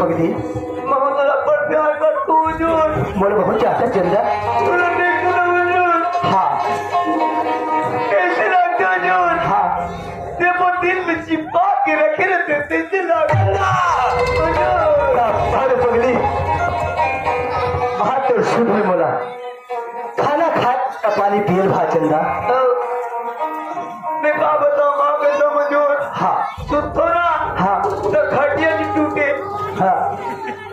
मोला बड़ प्यार करथों हुजूर। मोला बहुत चाहत हस चंदा। मोला देख लो हुजूर। हाँ। कइसे लगथे हुजूर? हाँ। ते मोर दिल में चिपका के रखे रहिथस, तइसे लगथे। हुजूर। अरे पगली, बात तो सुन ले मोला। खाना खाय त पानी पिए ल भा चंदा। मैं का बतावं, माँ कसम हुजूर। हाँ। सुतथों ना, हाँ। त खटिया नइ टूटे। हाँ।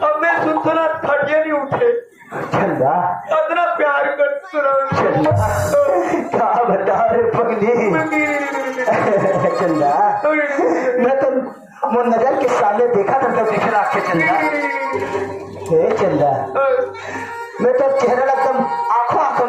अब मैं सुतथों ना, खटिया नइ उठे। चंदा। अतना प्यार करथों ना। चंदा। का बतावं रे पगली। चंदा। मैं तो मोर नजर के सामने देखथों, त बिखरा के चंदा। हे चंदा। मैं तोर चेहरा ला एकदम आंखों आंखों